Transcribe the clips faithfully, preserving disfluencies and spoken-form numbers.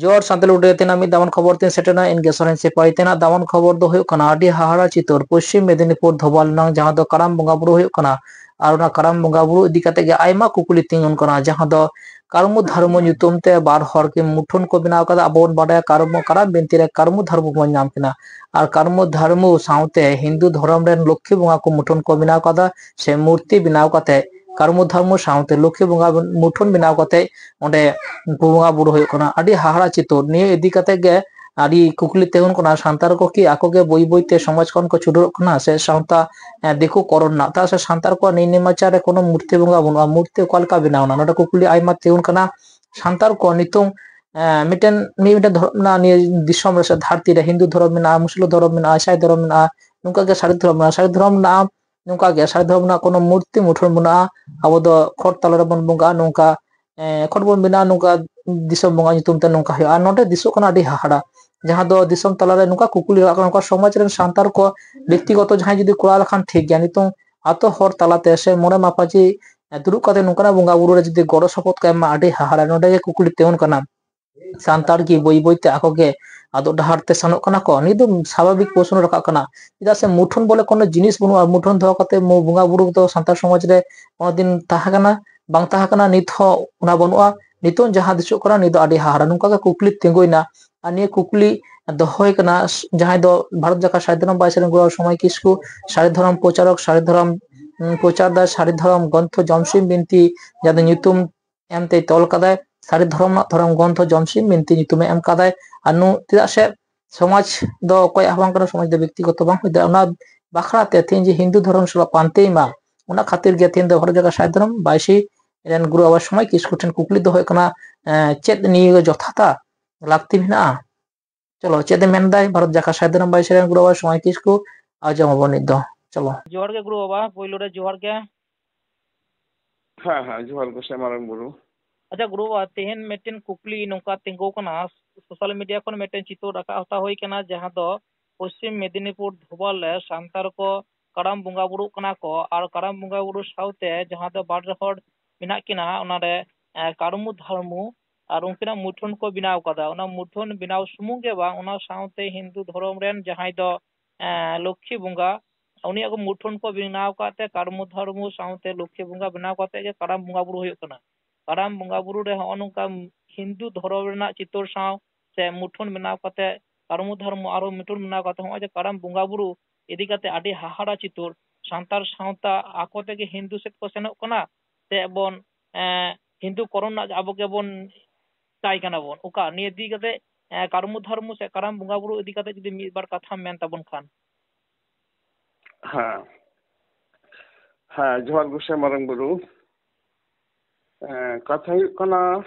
ᱡᱚᱦᱟᱨ ᱥᱟᱱᱛᱟᱲ ᱩᱰᱟᱹᱭ ᱛᱮᱱᱟᱜ ᱢᱤᱫ ᱫᱟᱢᱟᱱ ᱠᱷᱚᱵᱚᱨ ᱛᱮᱧ ᱥᱮᱴᱮᱨᱮᱱᱟ᱾ ᱤᱧ ᱜᱮ ᱥᱚᱨᱮᱱ ᱥᱤᱯᱟᱦᱤ᱾ ᱛᱮᱱᱟᱜ ᱫᱟᱢᱟᱱ ᱠᱷᱚᱵᱚᱨ ᱫᱚ ᱦᱩᱭᱩᱜ ᱠᱟᱱᱟ ᱟᱹᱰᱤ ᱦᱟᱦᱟᱲᱟ ᱪᱤᱛᱟᱹᱨ ᱯᱚᱥᱪᱤᱢ ᱢᱮᱫᱤᱱᱤᱯᱩᱨ ᱫᱷᱚᱵᱟᱞ ᱨᱮᱱᱟᱝ, ᱡᱟᱦᱟᱸ ᱫᱚ ᱠᱟᱨᱟᱢ ᱵᱚᱸᱜᱟ ᱵᱩᱨᱩ ᱦᱩᱭᱩᱜ ᱠᱟᱱᱟ᱾ ᱟᱨ ᱚᱱᱟ ᱠᱟᱨᱟᱢ ᱵᱚᱸᱜᱟ ᱵᱩᱨᱩ ᱤᱫᱤ ᱠᱟᱛᱮ ᱜᱮ ᱟᱭᱢᱟ ᱠᱩᱠᱞᱤ ᱛᱤᱸᱜᱩᱱ ᱠᱟᱱᱟ, ᱡᱟᱦᱟᱸ ᱫᱚ ᱠᱟᱨᱢᱩ ᱫᱷᱟᱨᱢᱩ ᱧᱩᱛᱩᱢ ᱛᱮ ᱵᱟᱨ ᱦᱚᱲ ᱠᱤᱱ ᱢᱩᱴᱷᱟᱹᱱ ᱠᱚ ᱵᱮᱱᱟᱣ ᱠᱟᱫᱟ᱾ ᱟᱵᱚ ᱵᱚᱱ ᱵᱟᱰᱟᱭᱟ ᱠᱟᱨᱢᱩ, ᱠᱟᱨᱟᱢ ᱵᱤᱱᱛᱤ ᱨᱮ ᱠᱟᱨᱢᱩ ᱫᱷᱟᱨᱢᱩ ᱵᱚᱱ ᱧᱟᱢ ᱠᱤᱱᱟ᱾ ᱟᱨ ᱠᱟᱨᱢᱩ ᱫᱷᱟᱨᱢᱩ ᱥᱟᱶᱛᱮ ᱦᱤᱱᱫᱩ ᱫᱷᱚᱨᱚᱢ ᱨᱮᱱ ᱞᱚᱠᱠᱷᱤ ᱵᱚᱸᱜᱟ ᱠᱚ ᱢᱩᱴᱷᱟᱹᱱ ᱠᱚ ᱵᱮᱱᱟᱣ ᱠᱟᱫᱟ, ᱥᱮ ᱢᱩᱨᱛᱤ ᱵᱮᱱᱟᱣ ᱠᱟᱛᱮ ᱠᱟᱨᱢᱩ ᱫᱷᱟᱨᱢᱩ ᱥᱟᱶᱛᱮ ᱞᱚᱠᱠᱷᱤ ᱵᱚᱸᱜᱟ ᱢᱩᱴᱷᱟᱹᱱ ᱵᱮᱱᱟᱣ ᱠᱟᱛᱮ ᱚᱸᱰᱮ ᱩᱱᱠᱩ ᱵᱚᱸᱜᱟ ᱵᱩᱨᱩ ᱦᱩᱭᱩᱜ ᱠᱟᱱᱟ᱾ ᱟᱹᱰᱤ ᱦᱟᱦᱟᱲᱟ ᱪᱤᱛᱟᱹᱨ᱾ ᱱᱤᱭᱟᱹ ᱤᱫᱤ ᱠᱟᱛᱮ ᱜᱮ ᱟᱹᱰᱤ ᱠᱩᱠᱞᱤ ᱛᱤᱸᱜᱩᱱ ᱠᱟᱱᱟ, ᱥᱟᱱᱛᱟᱲ ᱠᱚ ᱠᱤ ᱟᱠᱚ ᱜᱮ ᱵᱟᱹᱭ ᱵᱟᱹᱭ ᱛᱮ ᱥᱚᱢᱟᱡᱽ ᱠᱷᱚᱱ ᱠᱚ ᱪᱷᱩᱰᱟᱹᱨᱚᱜ ᱠᱟᱱᱟ, ᱥᱮ ᱥᱟᱶᱛᱟ, ᱮ, ᱫᱤᱠᱩ ᱠᱚᱨᱚᱱ ᱨᱮᱱᱟᱜ? ᱪᱮᱫᱟᱜ ᱥᱮ ᱥᱟᱱᱛᱟᱲ ᱠᱚᱣᱟᱜ ᱱᱤᱭᱟᱹ ᱱᱮᱢᱟᱪᱟᱨ ᱨᱮ ᱠᱳᱱᱳ ᱢᱩᱨᱛᱤ ᱵᱚᱸᱜᱟ ᱵᱟᱹᱱᱩᱜᱼᱟ᱾ ᱢᱩᱨᱛᱤ ᱚᱠᱟ ᱞᱮᱠᱟ ᱵᱮᱱᱟᱣ ᱮᱱᱟ? ᱱᱚᱰᱮ ᱠᱩᱠᱞᱤ ᱟᱭᱢᱟ ᱛᱤᱸᱜᱩᱱ ᱠᱟᱱᱟ᱾ ᱥᱟᱱᱛᱟᱲ ᱠᱚ ᱱᱤᱛᱚᱝ, ᱮ, ᱢᱤᱫᱴᱮᱱ, ᱢᱤᱫ ᱢᱤᱫᱴᱮᱱ ᱫᱷᱚᱨᱚᱢ ᱢᱮᱱᱟᱜᱼᱟ ᱱᱤᱭᱟᱹ ᱫᱤᱥᱚᱢ ᱨᱮ, ᱥᱮ ᱫᱷᱟᱹᱨᱛᱤ ᱨᱮ᱾ ᱦᱤᱱᱫᱩ ᱫᱷᱚᱨᱚᱢ ᱢᱮᱱᱟᱜᱼᱟ, ᱢᱩᱥᱞᱟᱹ ᱫᱷᱚᱨᱚᱢ ᱢᱮᱱᱟᱜᱼᱟ, ᱤᱥᱟᱭ ᱫᱷᱚᱨᱚᱢ ᱢᱮᱱᱟᱜᱼᱟ, ᱱᱚᱝᱠᱟ ᱜᱮ ᱥᱟᱹᱨᱤ ᱫᱷᱚᱨᱚᱢ ᱢᱮᱱᱟᱜᱼᱟ, ᱥᱟᱹᱨᱤ ᱫᱷᱚᱨᱚᱢ ᱢᱮᱱᱟᱜᱼᱟ, ᱱᱚᱝᱠᱟ ᱜᱮ ᱥᱟᱹᱨᱤ ᱫᱷᱚᱨᱚᱢ ᱨᱮᱱᱟᱜ ᱠᱳᱱᱳ ᱢᱩᱨᱛᱤ ᱢᱩᱴᱷᱟᱹᱱ ᱵᱟᱹᱱᱩᱜᱼᱟ᱾ ᱟᱵᱚ ᱫᱚ ᱠᱷᱚᱲ ᱛᱟᱞᱟ ᱨᱮᱵᱚᱱ ᱵᱚᱸᱜᱟᱜᱼᱟ, ᱱᱚᱝᱠᱟ, ᱮ, ᱠᱷᱚᱲ ᱵᱚᱱ ᱵᱮᱱᱟᱣᱟ, ᱱᱚᱝᱠᱟ ᱫᱤᱥᱚᱢ ᱵᱚᱸᱜᱟ ᱧᱩᱛᱩᱢ ᱛᱮ ᱱᱚᱝᱠᱟ ᱦᱩᱭᱩᱜᱼᱟ᱾ ᱟᱨ ᱱᱚᱰᱮ ᱫᱤᱥᱚᱜ ᱠᱟᱱᱟ ᱟᱹᱰᱤ ᱦᱟᱦᱟᱲᱟ, ᱡᱟᱦᱟᱸ ᱫᱚ ᱫᱤᱥᱚᱢ ᱛᱟᱞᱟᱨᱮ ᱱᱚᱝᱠᱟ ᱠᱩᱠᱞᱤ ᱨᱟᱠᱟᱵ ᱠᱟᱱᱟ, ᱱᱚᱝᱠᱟ ᱥᱚᱢᱟᱡᱽ ᱨᱮᱱ ᱥᱟᱱᱛᱟᱲ ᱠᱚ ᱵᱮᱠᱛᱤᱜᱚᱛᱚ ᱡᱟᱦᱟᱸᱭ ᱡᱩᱫᱤ ᱠᱚᱨᱟᱣ ᱞᱮᱠᱷᱟᱱ ᱴᱷᱤᱠ ᱜᱮᱭᱟ, ᱱᱤᱛᱚᱝ ᱟᱛᱳ ᱦᱚᱲ ᱛᱟᱞᱟᱛᱮ ᱥᱮ ᱢᱚᱬᱮ ᱢᱟᱯᱟᱡᱤ, ᱮ, ᱫᱩᱲᱩᱵ ᱠᱟᱛᱮ ᱱᱚᱝᱠᱟᱱᱟᱜ ᱵᱚᱸᱜᱟ ᱵᱩᱨᱩ ᱨᱮ ᱡᱩᱫᱤ ᱜᱚᱲᱚ ᱥᱚᱯᱚᱦᱚᱫ ᱠᱚ ᱮᱢᱟ, ᱟᱹᱰᱤ ᱦᱟᱦᱟᱲᱟ᱾ ᱱᱚᱰᱮ ᱜᱮ ᱠᱩᱠᱞᱤ ᱛᱤᱸᱜᱩᱱ ᱠᱟᱱᱟ, ᱥᱟᱱᱛᱟᱲ ᱠᱤ ᱵᱟᱹᱭ ᱵᱟᱹᱭ ᱛᱮ ᱟᱠᱚ ᱜᱮ ᱟᱫᱚᱜ ᱰᱟᱦᱟᱨ ᱛᱮ ᱥᱮᱱᱚᱜ ᱠᱟᱱᱟ ᱠᱚ? ᱱᱤᱭᱟᱹ ᱫᱚ ᱥᱟᱵᱷᱟᱵᱤᱠ ᱯᱨᱚᱥᱱᱚ ᱨᱟᱠᱟᱵ ᱠᱟᱱᱟ᱾ ᱪᱮᱫᱟᱜ ᱥᱮ ᱢᱩᱴᱷᱟᱹᱱ ᱵᱚᱞᱮ ᱠᱳᱱᱳ ᱡᱤᱱᱤᱥ ᱵᱟᱹᱱᱩᱜᱼᱟ᱾ ᱢᱩᱴᱷᱟᱹᱱ ᱫᱚᱦᱚ ᱠᱟᱛᱮ ᱢᱩ-, ᱵᱚᱸᱜᱟ ᱵᱩᱨᱩ ᱫᱚ ᱥᱟᱱᱛᱟᱲ ᱥᱚᱢᱟᱡᱽ ᱨᱮ ᱠᱳᱱᱳ ᱫᱤᱱ ᱛᱟᱦᱮᱸ ᱠᱟᱱᱟ, ᱵᱟᱝ ᱛᱟᱦᱮᱸ ᱠᱟᱱᱟ, ᱱᱤᱛ ᱦᱚᱸ ᱚᱱᱟ ᱵᱟᱹᱱᱩᱜᱼᱟ᱾ ᱱᱤᱛᱚᱝ ᱡᱟᱦᱟᱸ ᱫᱤᱥᱚᱜ ᱠᱟᱱᱟ, ᱱᱤᱭᱟᱹ ᱫᱚ ᱟᱹᱰᱤ ᱦᱟᱦᱟᱲᱟ᱾ ᱱᱚᱝᱠᱟ ᱜᱮ ᱠᱩᱠᱞᱤ ᱛᱤᱸᱜᱩᱭᱮᱱᱟ᱾ ᱟᱨ ᱱᱤᱭᱟᱹ ᱠᱩᱠᱞᱤ ᱫᱚᱦᱚᱭ ᱠᱟᱱᱟ ᱡᱟᱦᱟᱸᱭ ᱫᱚ ᱵᱷᱟᱨᱚᱛ ᱡᱟᱠᱟᱛ ᱥᱟᱹᱫᱷᱤᱱ ᱵᱟᱭᱥᱤ ᱨᱮᱱ ᱜᱩᱨᱩ ᱥᱚᱢᱟᱭ ᱠᱤᱥᱠᱩ, ᱥᱟᱹᱨᱤ ᱫᱷᱚᱨᱚᱢ ᱯᱨᱚᱪᱟᱨᱚᱠ, ᱥᱟᱹᱨᱤ ᱫᱷᱚᱨᱚᱢ, ᱩᱸ, ᱯᱨᱚᱪᱟᱨ ᱫᱟᱭ, ᱥᱟᱹᱨᱤ ᱫᱷᱚᱨᱚᱢ ᱜᱨᱚᱱᱛᱷᱚ ᱡᱚᱢᱥᱤᱢ ᱵᱤᱱᱛᱤ, ᱡᱟᱦᱟᱸ ᱫᱚ ᱧᱩᱛᱩᱢ ᱮᱢᱛᱮ ᱛᱚᱞ ᱠᱟᱫᱟᱭ, ᱥᱟᱹᱨᱤ ᱫᱷᱚᱨᱚᱢ ᱨᱮᱱᱟᱜ ᱫᱷᱚᱨᱚᱢ ᱜᱨᱚᱱᱛᱷᱚ ᱡᱚᱢᱥᱤᱢ ᱵᱤᱱᱛᱤ ᱧᱩᱛᱩᱢᱮ ᱮᱢ ᱠᱟᱫᱟᱭ᱾ ᱟᱨ ᱱᱩ-, ᱪᱮᱫᱟᱜ ᱥᱮ ᱥᱚᱢᱟᱡᱽ ᱫᱚ ᱚᱠᱚᱭᱟᱜ ᱦᱚᱸ ᱵᱟᱝ ᱠᱟᱱᱟ, ᱥᱚᱢᱟᱡᱽ ᱫᱚ ᱵᱮᱠᱛᱤᱜᱚᱛᱚ ᱵᱟᱝ ᱦᱩᱭ ᱫᱟᱲᱮᱭᱟᱜᱼᱟ᱾ ᱚᱱᱟ ᱵᱟᱠᱷᱨᱟ ᱛᱮ ᱛᱮᱦᱤᱧ ᱡᱮ ᱦᱤᱱᱫᱩ ᱫᱷᱚᱨᱚᱢ ᱥᱟᱞᱟᱜ ᱯᱟᱱᱛᱮᱭ ᱢᱟ, ᱚᱱᱟ ᱠᱷᱟᱹᱛᱤᱨ ᱜᱮ ᱛᱮᱦᱤᱧ ᱫᱚ ᱵᱷᱟᱨᱚᱛ ᱡᱟᱠᱟᱛ ᱥᱟᱹᱫᱷᱤᱱ ᱵᱟᱭᱥᱤ ᱨᱮᱱ ᱜᱩᱨᱩ ᱵᱟᱵᱟ ᱥᱚᱢᱟᱭ ᱠᱤᱥᱠᱩ ᱴᱷᱮᱱ ᱠᱩᱠᱞᱤ ᱫᱚᱦᱚ ᱦᱩᱭᱩᱜ ᱠᱟᱱᱟ, ᱮᱸ, ᱪᱮᱫ ᱱᱤᱭᱟᱹ ᱜᱮ ᱡᱚᱛᱷᱟᱛᱟ, ᱞᱟᱹᱠᱛᱤ ᱢᱮᱱᱟᱜᱼᱟ? ᱪᱚᱞᱚ, ᱪᱮᱫ ᱮ ᱢᱮᱱᱫᱟᱭ ᱵᱷᱟᱨᱚᱛ ᱡᱟᱠᱟᱛ ᱥᱟᱹᱫᱷᱤᱱ ᱵᱟᱭᱥᱤ ᱨᱮᱱ ᱜᱩᱨᱩ ᱵᱟᱵᱟ ᱥᱚᱢᱟᱭ ᱠᱤᱥᱠᱩ, ᱟᱸᱡᱚᱢ ᱟᱵᱚᱱ ᱱᱤᱛ ᱫᱚ᱾ ᱪᱚᱞᱚ᱾ ᱡᱚᱦᱟᱨ ᱜᱮ ᱜᱩᱨᱩ ᱵᱟᱵᱟ, ᱯᱳᱭᱞᱳ ᱨᱮ ᱡᱚᱦᱟᱨ ᱜᱮ᱾ ᱦᱮᱸ, ᱦᱮᱸ, ᱡᱚᱦᱟᱨ ᱜᱮ ᱥᱮ ᱢᱟᱨᱟᱝ ᱵᱩᱨᱩ᱾ ᱟᱪᱪᱷᱟ ᱜᱩᱨᱩ ᱵᱟᱵᱟ, ᱛᱮᱦᱮᱧ ᱢᱤᱫᱴᱮᱱ ᱠᱩᱠᱞᱤ ᱱᱚᱝᱠᱟ ᱛᱤᱸᱜᱩ ᱠᱟᱱᱟ, social media ᱠᱷᱚᱱ ᱢᱤᱫᱴᱮᱱ ᱪᱤᱛᱟᱹᱨ ᱨᱟᱠᱟᱵ ᱦᱟᱛᱟᱣ ᱦᱩᱭ ᱠᱟᱱᱟ, ᱡᱟᱦᱟᱸ ᱫᱚ ᱯᱚᱥᱪᱤᱢ ᱢᱮᱫᱤᱱᱤᱯᱩᱨ ᱫᱷᱚᱵᱟᱞ ᱨᱮ ᱥᱟᱱᱛᱟᱲ ᱠᱚ ᱠᱟᱨᱟᱢ ᱵᱚᱸᱜᱟ ᱵᱩᱨᱩᱜ ᱠᱟᱱᱟ ᱠᱚ, ᱟᱨ ᱠᱟᱨᱟᱢ ᱵᱚᱸᱜᱟ ᱵᱩᱨᱩ ᱥᱟᱶᱛᱮ ᱡᱟᱦᱟᱸ ᱫᱚ ᱵᱟᱨ ᱦᱚᱲ ᱢᱮᱱᱟᱜ ᱠᱤᱱᱟ, ᱚᱱᱟᱨᱮ, ᱮ, ᱠᱟᱨᱢᱩ ᱫᱷᱟᱨᱢᱩ ᱟᱨ ᱩᱱᱠᱤᱱᱟᱜ ᱢᱩᱴᱷᱟᱹᱱ ᱠᱚ ᱵᱮᱱᱟᱣ ᱠᱟᱫᱟ᱾ ᱚᱱᱟ ᱢᱩᱴᱷᱟᱹᱱ ᱵᱮᱱᱟᱣ ᱥᱩᱢᱩᱝ ᱜᱮ ᱵᱟᱝ, ᱚᱱᱟ ᱥᱟᱶᱛᱮ ᱦᱤᱱᱫᱩ ᱫᱷᱚᱨᱚᱢ ᱨᱮᱱ ᱡᱟᱦᱟᱸᱭ ᱫᱚ, ᱮᱸ, ᱞᱚᱠᱠᱷᱤ ᱵᱚᱸᱜᱟ, ᱩᱱᱤᱭᱟᱜ ᱠᱚ ᱢᱩᱴᱷᱟᱹᱱ ᱠᱚ ᱵᱮᱱᱟᱣ ᱠᱟᱫ ᱛᱮ ᱠᱟᱨᱢᱩ ᱫᱷᱟᱨᱢᱩ ᱥᱟᱶᱛᱮ ᱞᱚᱠᱠᱷᱤ ᱵᱚᱸᱜᱟ ᱵᱮᱱᱟᱣ ᱠᱟᱛᱮ ᱜᱮ ᱠᱟᱨᱟᱢ ᱵᱚᱸᱜᱟ ᱵᱩᱨᱩ ᱦᱩᱭᱩᱜ ᱠᱟᱱᱟ᱾ ᱠᱟᱨᱟᱢ ᱵᱚᱸᱜᱟ ᱵᱩᱨᱩ ᱨᱮ ᱦᱚᱸᱜᱼᱚ ᱱᱚᱝᱠᱟ ᱦᱤᱱᱫᱩ ᱫᱷᱚᱨᱚᱢ ᱨᱮᱱᱟᱜ ᱪᱤᱛᱟᱹᱨ ᱥᱟᱶ ᱥᱮ ᱢᱩᱴᱷᱟᱹᱱ ᱵᱮᱱᱟᱣ ᱠᱟᱛᱮ, ᱠᱟᱨᱢᱩ ᱫᱷᱟᱨᱢᱩ ᱟᱨᱦᱚᱸ ᱢᱩᱴᱷᱟᱹᱱ ᱵᱮᱱᱟᱣ ᱠᱟᱛᱮ ᱦᱚᱸᱜᱼᱚᱭ ᱡᱮ ᱠᱟᱨᱟᱢ ᱵᱚᱸᱜᱟ ᱵᱩᱨᱩ ᱤᱫᱤ ᱠᱟᱛᱮ ᱟᱹᱰᱤ ᱦᱟᱦᱟᱲᱟ ᱪᱤᱛᱟᱹᱨ, ᱥᱟᱱᱛᱟᱲ ᱥᱟᱶᱛᱟ ᱟᱠᱚ ᱛᱮᱜᱮ ᱦᱤᱱᱫᱩ ᱥᱮᱫ ᱠᱚ ᱥᱮᱱᱚᱜ ᱠᱟᱱᱟ, ᱥᱮ ᱵᱚᱱ, ᱮᱸ, ᱦᱤᱱᱫᱩ ᱠᱚᱨᱚᱱ ᱨᱮᱱᱟᱜ ᱟᱵᱚ ᱜᱮᱵᱚᱱ ᱪᱟᱭ ᱠᱟᱱᱟ ᱵᱚᱱ, ᱚᱠᱟ ᱱᱤᱭᱟᱹ ᱤᱫᱤ ᱠᱟᱛᱮ, ᱮᱸ, ᱠᱟᱨᱢᱩ ᱫᱷᱟᱨᱢᱩ ᱥᱮ ᱠᱟᱨᱟᱢ ᱵᱚᱸᱜᱟ ᱵᱩᱨᱩ ᱤᱫᱤ ᱠᱟᱛᱮ ᱡᱩᱫᱤ ᱢᱤᱫ ᱵᱟᱨ ᱠᱟᱛᱷᱟᱢ ᱢᱮᱱ ᱛᱟᱵᱚᱱ ᱠᱷᱟᱱ? ᱦᱮᱸ, ᱦᱮᱸ, ᱡᱚᱦᱟᱨ ᱜᱚᱸᱥᱟᱭ ᱢᱟᱨᱟᱝ ᱵᱩᱨᱩ᱾ ᱮᱸ, ᱠᱟᱛᱷᱟ ᱦᱩᱭᱩᱜ ᱠᱟᱱᱟ,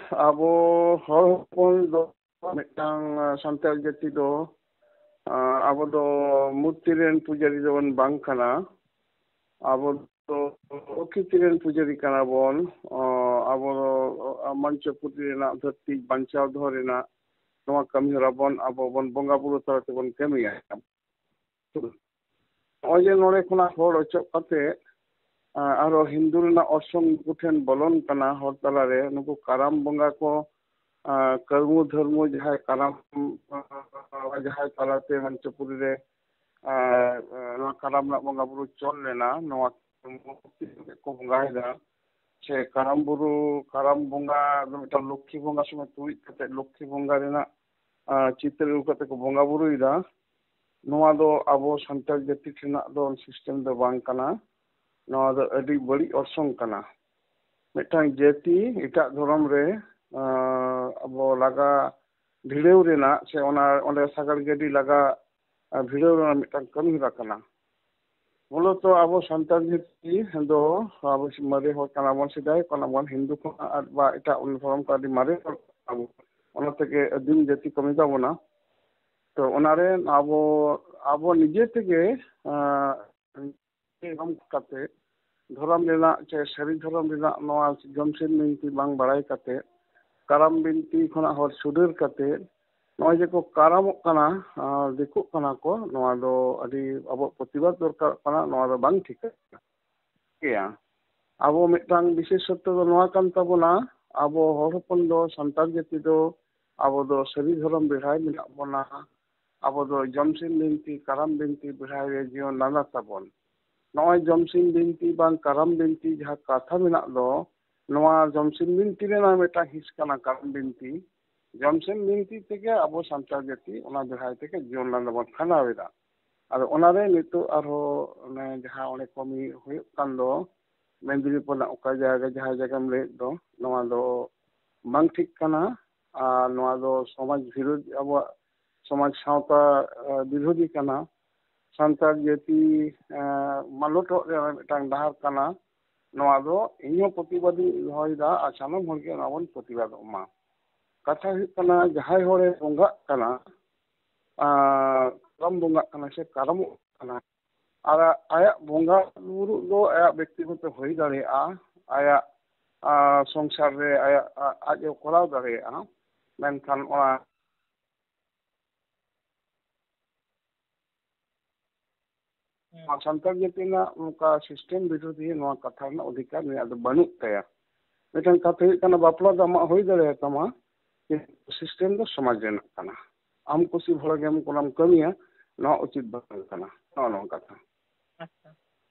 ᱟᱵᱚ ᱦᱚᱲ ᱦᱚᱯᱚᱱ ᱫᱚ ᱢᱤᱫᱴᱟᱝ, ᱟᱸ, ᱥᱟᱱᱛᱟᱲ ᱡᱟᱹᱛᱤ ᱫᱚ, ᱟᱸ, ᱟᱵᱚ ᱫᱚ ᱢᱩᱨᱛᱤ ᱨᱮᱱ ᱯᱩᱡᱟᱹᱨᱤ ᱫᱚᱵᱚᱱ ᱵᱟᱝ ᱠᱟᱱᱟ᱾ ᱟᱵᱚ ᱫᱚ ᱯᱨᱚᱠᱨᱤᱛᱤ ᱨᱮᱱ ᱯᱩᱡᱟᱹᱨᱤ ᱠᱟᱱᱟ ᱵᱚᱱ᱾ ᱟᱸ, ᱟᱵᱚ ᱫᱚ ᱢᱚᱧᱪᱚᱯᱩᱨᱤ ᱨᱮᱱᱟᱜ ᱫᱷᱟᱹᱨᱛᱤ ᱵᱟᱧᱪᱟᱣ ᱫᱚᱦᱚ ᱨᱮᱱᱟᱜ ᱱᱚᱣᱟ ᱠᱟᱹᱢᱤ ᱦᱚᱨᱟ ᱵᱚᱱ, ᱟᱵᱚ ᱵᱚᱱ ᱵᱚᱸᱜᱟ ᱵᱩᱨᱩ ᱛᱟᱞᱟ ᱛᱮᱵᱚᱱ ᱠᱟᱹᱢᱤᱭᱟ᱾ ᱱᱚᱜᱼᱚᱭ ᱡᱮ ᱱᱚᱰᱮ ᱠᱷᱚᱱᱟᱜ ᱦᱚᱲ ᱚᱪᱚᱜ ᱠᱟᱛᱮ, ᱟᱸ, ᱟᱨᱚ ᱦᱤᱱᱫᱩ ᱨᱮᱱᱟᱜ ᱚᱨᱥᱚᱝ ᱱᱩᱠᱩ ᱴᱷᱮᱱ ᱵᱚᱞᱚᱱ ᱠᱟᱱᱟ ᱦᱚᱨ ᱛᱟᱞᱟᱨᱮ, ᱱᱩᱠᱩ ᱠᱟᱨᱟᱢ ᱵᱚᱸᱜᱟ ᱠᱚ, ᱟᱸ, ᱠᱟᱹᱨᱢᱩ ᱫᱷᱟᱹᱨᱢᱩ ᱡᱟᱦᱟᱸᱭ ᱠᱟᱨᱟᱢ, ᱟᱸ, ᱡᱟᱦᱟᱸᱭ ᱛᱟᱞᱟᱛᱮ ᱢᱚᱧᱪᱚᱯᱩᱨᱤ ᱨᱮ, ᱟᱸ, ᱱᱚᱣᱟ ᱠᱟᱨᱟᱢ ᱨᱮᱱᱟᱜ ᱵᱚᱸᱜᱟ ᱵᱩᱨᱩ ᱪᱚᱞ ᱞᱮᱱᱟ, ᱱᱚᱣᱟ ᱢᱩᱨᱛᱤ ᱠᱚ ᱵᱚᱸᱜᱟᱭᱮᱫᱟ᱾ ᱥᱮ ᱠᱟᱨᱟᱢ ᱵᱩᱨᱩ, ᱠᱟᱨᱟᱢ ᱵᱚᱸᱜᱟ ᱫᱚ ᱢᱤᱫᱴᱟᱝ ᱞᱚᱠᱠᱷᱤ ᱵᱚᱸᱜᱟ ᱥᱚᱢᱚᱭ ᱛᱩᱲᱩᱡ ᱠᱟᱛᱮ ᱞᱚᱠᱠᱷᱤ ᱵᱚᱸᱜᱟ ᱨᱮᱱᱟᱜ, ᱟᱸ, ᱪᱤᱛᱟᱹᱨ ᱟᱹᱜᱩ ᱠᱟᱛᱮ ᱠᱚ ᱵᱚᱸᱜᱟ ᱵᱩᱨᱩᱭᱮᱫᱟ᱾ ᱱᱚᱣᱟ ᱫᱚ ᱟᱵᱚ ᱥᱟᱱᱛᱟᱲ ᱡᱟᱹᱛᱤ ᱴᱷᱮᱱᱟᱜ ᱫᱚ system ᱫᱚ ᱵᱟᱝ ᱠᱟᱱᱟ᱾ ᱱᱚᱣᱟ ᱫᱚ ᱟᱹᱰᱤ ᱵᱟᱹᱲᱤᱡ ᱚᱨᱥᱚᱝ ᱠᱟᱱᱟ᱾ ᱢᱤᱫᱴᱟᱝ ᱡᱟᱹᱛᱤ ᱮᱴᱟᱜ ᱫᱷᱚᱨᱚᱢ ᱨᱮ, ᱟᱸ, ᱟᱵᱚ ᱞᱟᱜᱟ ᱵᱷᱤᱲᱟᱹᱣ ᱨᱮᱱᱟᱜ ᱥᱮ ᱚᱱᱟ ᱚᱸᱰᱮ ᱥᱟᱜᱟᱲ ᱜᱟᱹᱰᱤ ᱞᱟᱜᱟ, ᱟᱸ, ᱵᱷᱤᱲᱟᱹᱣ ᱨᱮᱱᱟᱜ ᱢᱤᱫᱴᱟᱝ ᱠᱟᱹᱢᱤ ᱦᱚᱨᱟ ᱠᱟᱱᱟ᱾ ᱢᱩᱞᱚᱛᱚ ᱟᱵᱚ ᱥᱟᱱᱛᱟᱲ ᱡᱟᱹᱛᱤ ᱫᱚ ᱟᱵᱚ ᱢᱟᱨᱮ ᱦᱚᱲ ᱠᱟᱱᱟ ᱵᱚᱱ, ᱥᱮᱫᱟᱭ ᱠᱷᱚᱱᱟᱜ ᱵᱚᱱ ᱦᱤᱱᱫᱩ ᱠᱷᱚᱱᱟᱜ ᱟᱨ ᱵᱟ ᱮᱴᱟᱜ ᱫᱷᱚᱨᱚᱢ ᱠᱚ ᱟᱹᱰᱤ ᱢᱟᱨᱮ ᱦᱚᱲ ᱠᱟᱱᱟ ᱵᱚᱱ᱾ ᱚᱱᱟ ᱛᱮᱜᱮ ᱟᱹᱫᱤᱢ ᱡᱟᱹᱛᱤ ᱠᱚ ᱢᱮᱛᱟ ᱵᱚᱱᱟ᱾ ᱛᱚ ᱚᱱᱟᱨᱮ ᱟᱵᱚ, ᱟᱵᱚ ᱱᱤᱡᱮ ᱛᱮᱜᱮ, ᱟᱸ, ᱮᱢ ᱠᱟᱛᱮ ᱫᱷᱚᱨᱚᱢ ᱨᱮᱱᱟᱜ ᱪᱮ ᱥᱟᱹᱨᱤ ᱫᱷᱚᱨᱚᱢ ᱨᱮᱱᱟᱜ ᱱᱚᱣᱟ ᱡᱚᱢᱥᱤᱢ ᱵᱤᱱᱛᱤ ᱵᱟᱝ ᱵᱟᱲᱟᱭ ᱠᱟᱛᱮ, ᱠᱟᱨᱟᱢ ᱵᱤᱱᱛᱤ ᱠᱷᱚᱱᱟᱜ ᱦᱚᱲ ᱪᱷᱩᱰᱟᱹᱨ ᱠᱟᱛᱮ ᱱᱚᱜᱼᱚᱭ ᱡᱮ ᱠᱚ ᱠᱟᱨᱟᱢᱚᱜ ᱠᱟᱱᱟ, ᱟᱨ ᱫᱤᱠᱩᱜ ᱠᱟᱱᱟ ᱠᱚ, ᱱᱚᱣᱟ ᱫᱚ ᱟᱹᱰᱤ ᱟᱵᱚᱣᱟᱜ ᱯᱨᱚᱛᱤᱵᱟᱫ ᱫᱚᱨᱠᱟᱨᱚᱜ ᱠᱟᱱᱟ, ᱱᱚᱣᱟ ᱫᱚ ᱵᱟᱝ ᱴᱷᱤᱠᱟ᱾ ᱜᱮᱭᱟ᱾ ᱟᱵᱚ ᱢᱤᱫᱴᱟᱝ ᱵᱤᱥᱮᱥᱚᱛᱛᱚ ᱫᱚ ᱱᱚᱣᱟ ᱠᱟᱱ ᱛᱟᱵᱚᱱᱟ, ᱟᱵᱚ ᱦᱚᱲ ᱦᱚᱯᱚᱱ ᱫᱚ, ᱥᱟᱱᱛᱟᱲ ᱡᱟᱹᱛᱤ ᱫᱚ, ᱟᱵᱚ ᱫᱚ ᱥᱟᱹᱨᱤ ᱫᱷᱚᱨᱚᱢ ᱵᱮᱲᱦᱟᱭ ᱢᱮᱱᱟᱜ ᱵᱚᱱᱟ᱾ ᱟᱵᱚ ᱫᱚ ᱡᱚᱢᱥᱤᱢ ᱵᱤᱱᱛᱤ, ᱠᱟᱨᱟᱢ ᱵᱤᱱᱛᱤ ᱵᱮᱲᱦᱟᱭ ᱨᱮ ᱡᱤᱭᱚᱱ ᱞᱟᱸᱫᱟ ᱛᱟᱵᱚᱱ᱾ ᱱᱚᱜᱼᱚᱭ ᱡᱚᱢᱥᱤᱢ ᱵᱤᱱᱛᱤ ᱵᱟᱝ ᱠᱟᱨᱟᱢ ᱵᱤᱱᱛᱤ ᱡᱟᱦᱟᱸ ᱠᱟᱛᱷᱟ ᱢᱮᱱᱟᱜ ᱫᱚ, ᱱᱚᱣᱟ ᱡᱚᱢᱥᱤᱢ ᱵᱤᱱᱛᱤ ᱨᱮᱱᱟᱜ ᱢᱤᱫᱴᱟᱝ ᱦᱤᱸᱥ ᱠᱟᱱᱟ ᱠᱟᱨᱟᱢ ᱵᱤᱱᱛᱤ᱾ ᱡᱚᱢᱥᱤᱢ ᱵᱤᱱᱛᱤ ᱛᱮᱜᱮ ᱟᱵᱚ ᱥᱟᱱᱛᱟᱲ ᱡᱟᱹᱛᱤ ᱚᱱᱟ ᱵᱮᱲᱦᱟᱭ ᱛᱮᱜᱮ ᱡᱤᱭᱚᱱ ᱞᱟᱸᱫᱟ ᱵᱚᱱ ᱠᱷᱟᱸᱰᱟᱣ ᱮᱫᱟ᱾ ᱟᱫᱚ ᱚᱱᱟᱨᱮ ᱱᱤᱛᱚᱜ ᱟᱨᱦᱚᱸ ᱚᱱᱮ ᱡᱟᱦᱟᱸ ᱚᱸᱰᱮ ᱠᱟᱹᱢᱤ ᱦᱩᱭᱩᱜ ᱠᱟᱱ ᱫᱚ, ᱢᱮᱫᱽᱱᱤᱯᱩᱨ ᱨᱮᱱᱟᱜ ᱚᱠᱟ ᱡᱟᱭᱜᱟ, ᱡᱟᱦᱟᱸ ᱡᱟᱭᱜᱟᱢ ᱞᱟᱹᱭᱮᱫ ᱫᱚ, ᱱᱚᱣᱟ ᱫᱚ ᱵᱟᱝ ᱴᱷᱤᱠ ᱠᱟᱱᱟ᱾ ᱟᱨ ᱱᱚᱣᱟ ᱫᱚ ᱥᱚᱢᱟᱡᱽ ᱵᱤᱨᱳᱫᱷ, ᱟᱵᱚᱣᱟᱜ ᱥᱚᱢᱟᱡᱽ ᱥᱟᱶᱛᱟ, ᱟᱸ, ᱵᱤᱨᱳᱫᱷᱤ ᱠᱟᱱᱟ᱾ ᱥᱟᱱᱛᱟᱲ ᱡᱟᱹᱛᱤ, ᱟᱸ, ᱢᱟᱞᱚᱴᱚᱜ ᱨᱮᱭᱟᱜ ᱢᱤᱫᱴᱟᱝ ᱰᱟᱦᱟᱨ ᱠᱟᱱᱟ᱾ ᱱᱚᱣᱟ ᱫᱚ ᱤᱧ ᱦᱚᱸ ᱯᱨᱚᱛᱤᱵᱟᱫ ᱤᱧ ᱫᱚᱦᱚᱭᱮᱫᱟ ᱟᱨ ᱥᱟᱱᱟᱢ ᱦᱚᱲ ᱜᱮ ᱱᱚᱣᱟ ᱵᱚᱱ ᱯᱨᱚᱛᱤᱵᱟᱫᱚᱜ ᱢᱟ᱾ ᱠᱟᱛᱷᱟ ᱦᱩᱭᱩᱜ ᱠᱟᱱᱟ, ᱡᱟᱦᱟᱸᱭ ᱦᱚᱲᱮ ᱵᱚᱸᱜᱟᱜ ᱠᱟᱱᱟ, ᱟᱸ, ᱠᱟᱨᱟᱢ ᱵᱚᱸᱜᱟᱜ ᱠᱟᱱᱟ ᱥᱮ ᱠᱟᱨᱟᱢᱚᱜ ᱠᱟᱱᱟ, ᱟᱨ ᱟᱭᱟᱜ ᱵᱚᱸᱜᱟ ᱵᱩᱨᱩ ᱫᱚ ᱟᱭᱟᱜ ᱵᱮᱠᱛᱤᱜᱚᱛᱚ ᱦᱩᱭ ᱫᱟᱲᱮᱭᱟᱜᱼᱟ, ᱟᱭᱟᱜ, ᱟᱸ, ᱥᱚᱝᱥᱟᱨ ᱨᱮ ᱟᱭᱟᱜ, ᱟ-, ᱟᱡ ᱮ ᱠᱚᱨᱟᱣ ᱫᱟᱲᱮᱭᱟᱜᱼᱟ, ᱢᱮᱱᱠᱷᱟᱱ ᱚᱱᱟ ᱦᱩᱸ᱾ ᱱᱚᱣᱟ ᱥᱟᱱᱛᱟᱲ ᱡᱟᱹᱛᱤ ᱨᱮᱱᱟᱜ ᱱᱚᱝᱠᱟ ᱥᱤᱥᱴᱮᱢ ᱵᱤᱨᱳᱫᱷᱤ ᱱᱚᱣᱟ ᱠᱟᱛᱷᱟ ᱨᱮᱱᱟᱜ ᱚᱫᱷᱤᱠᱟᱨ ᱱᱩᱭᱟᱜ ᱫᱚ ᱵᱟᱹᱱᱩᱜ ᱛᱟᱭᱟ᱾ ᱢᱤᱫᱴᱟᱝ ᱠᱟᱛᱷᱟ ᱦᱩᱭᱩᱜ ᱠᱟᱱᱟ, ᱵᱟᱯᱞᱟ ᱫᱚ ᱟᱢᱟᱜ ᱦᱩᱭ ᱫᱟᱲᱮᱭᱟᱛᱟᱢᱟ, ᱠᱤᱱᱛᱩ ᱥᱤᱥᱴᱮᱢ ᱫᱚ ᱥᱚᱢᱟᱡᱽ ᱨᱮᱱᱟᱜ ᱠᱟᱱᱟ᱾ ᱟᱢ ᱠᱩᱥᱤ ᱵᱷᱚᱨᱟ ᱜᱮᱢ ᱠᱚᱨᱟᱣ ᱠᱟᱹᱢᱤᱭᱟ, ᱱᱚᱣᱟ ᱩᱪᱤᱛ ᱵᱟᱝ ᱠᱟᱱᱟ᱾ ᱱᱚᱜᱼᱚ ᱱᱚᱣᱟ ᱠᱟᱛᱷᱟ᱾ ᱟᱪᱪᱷᱟ᱾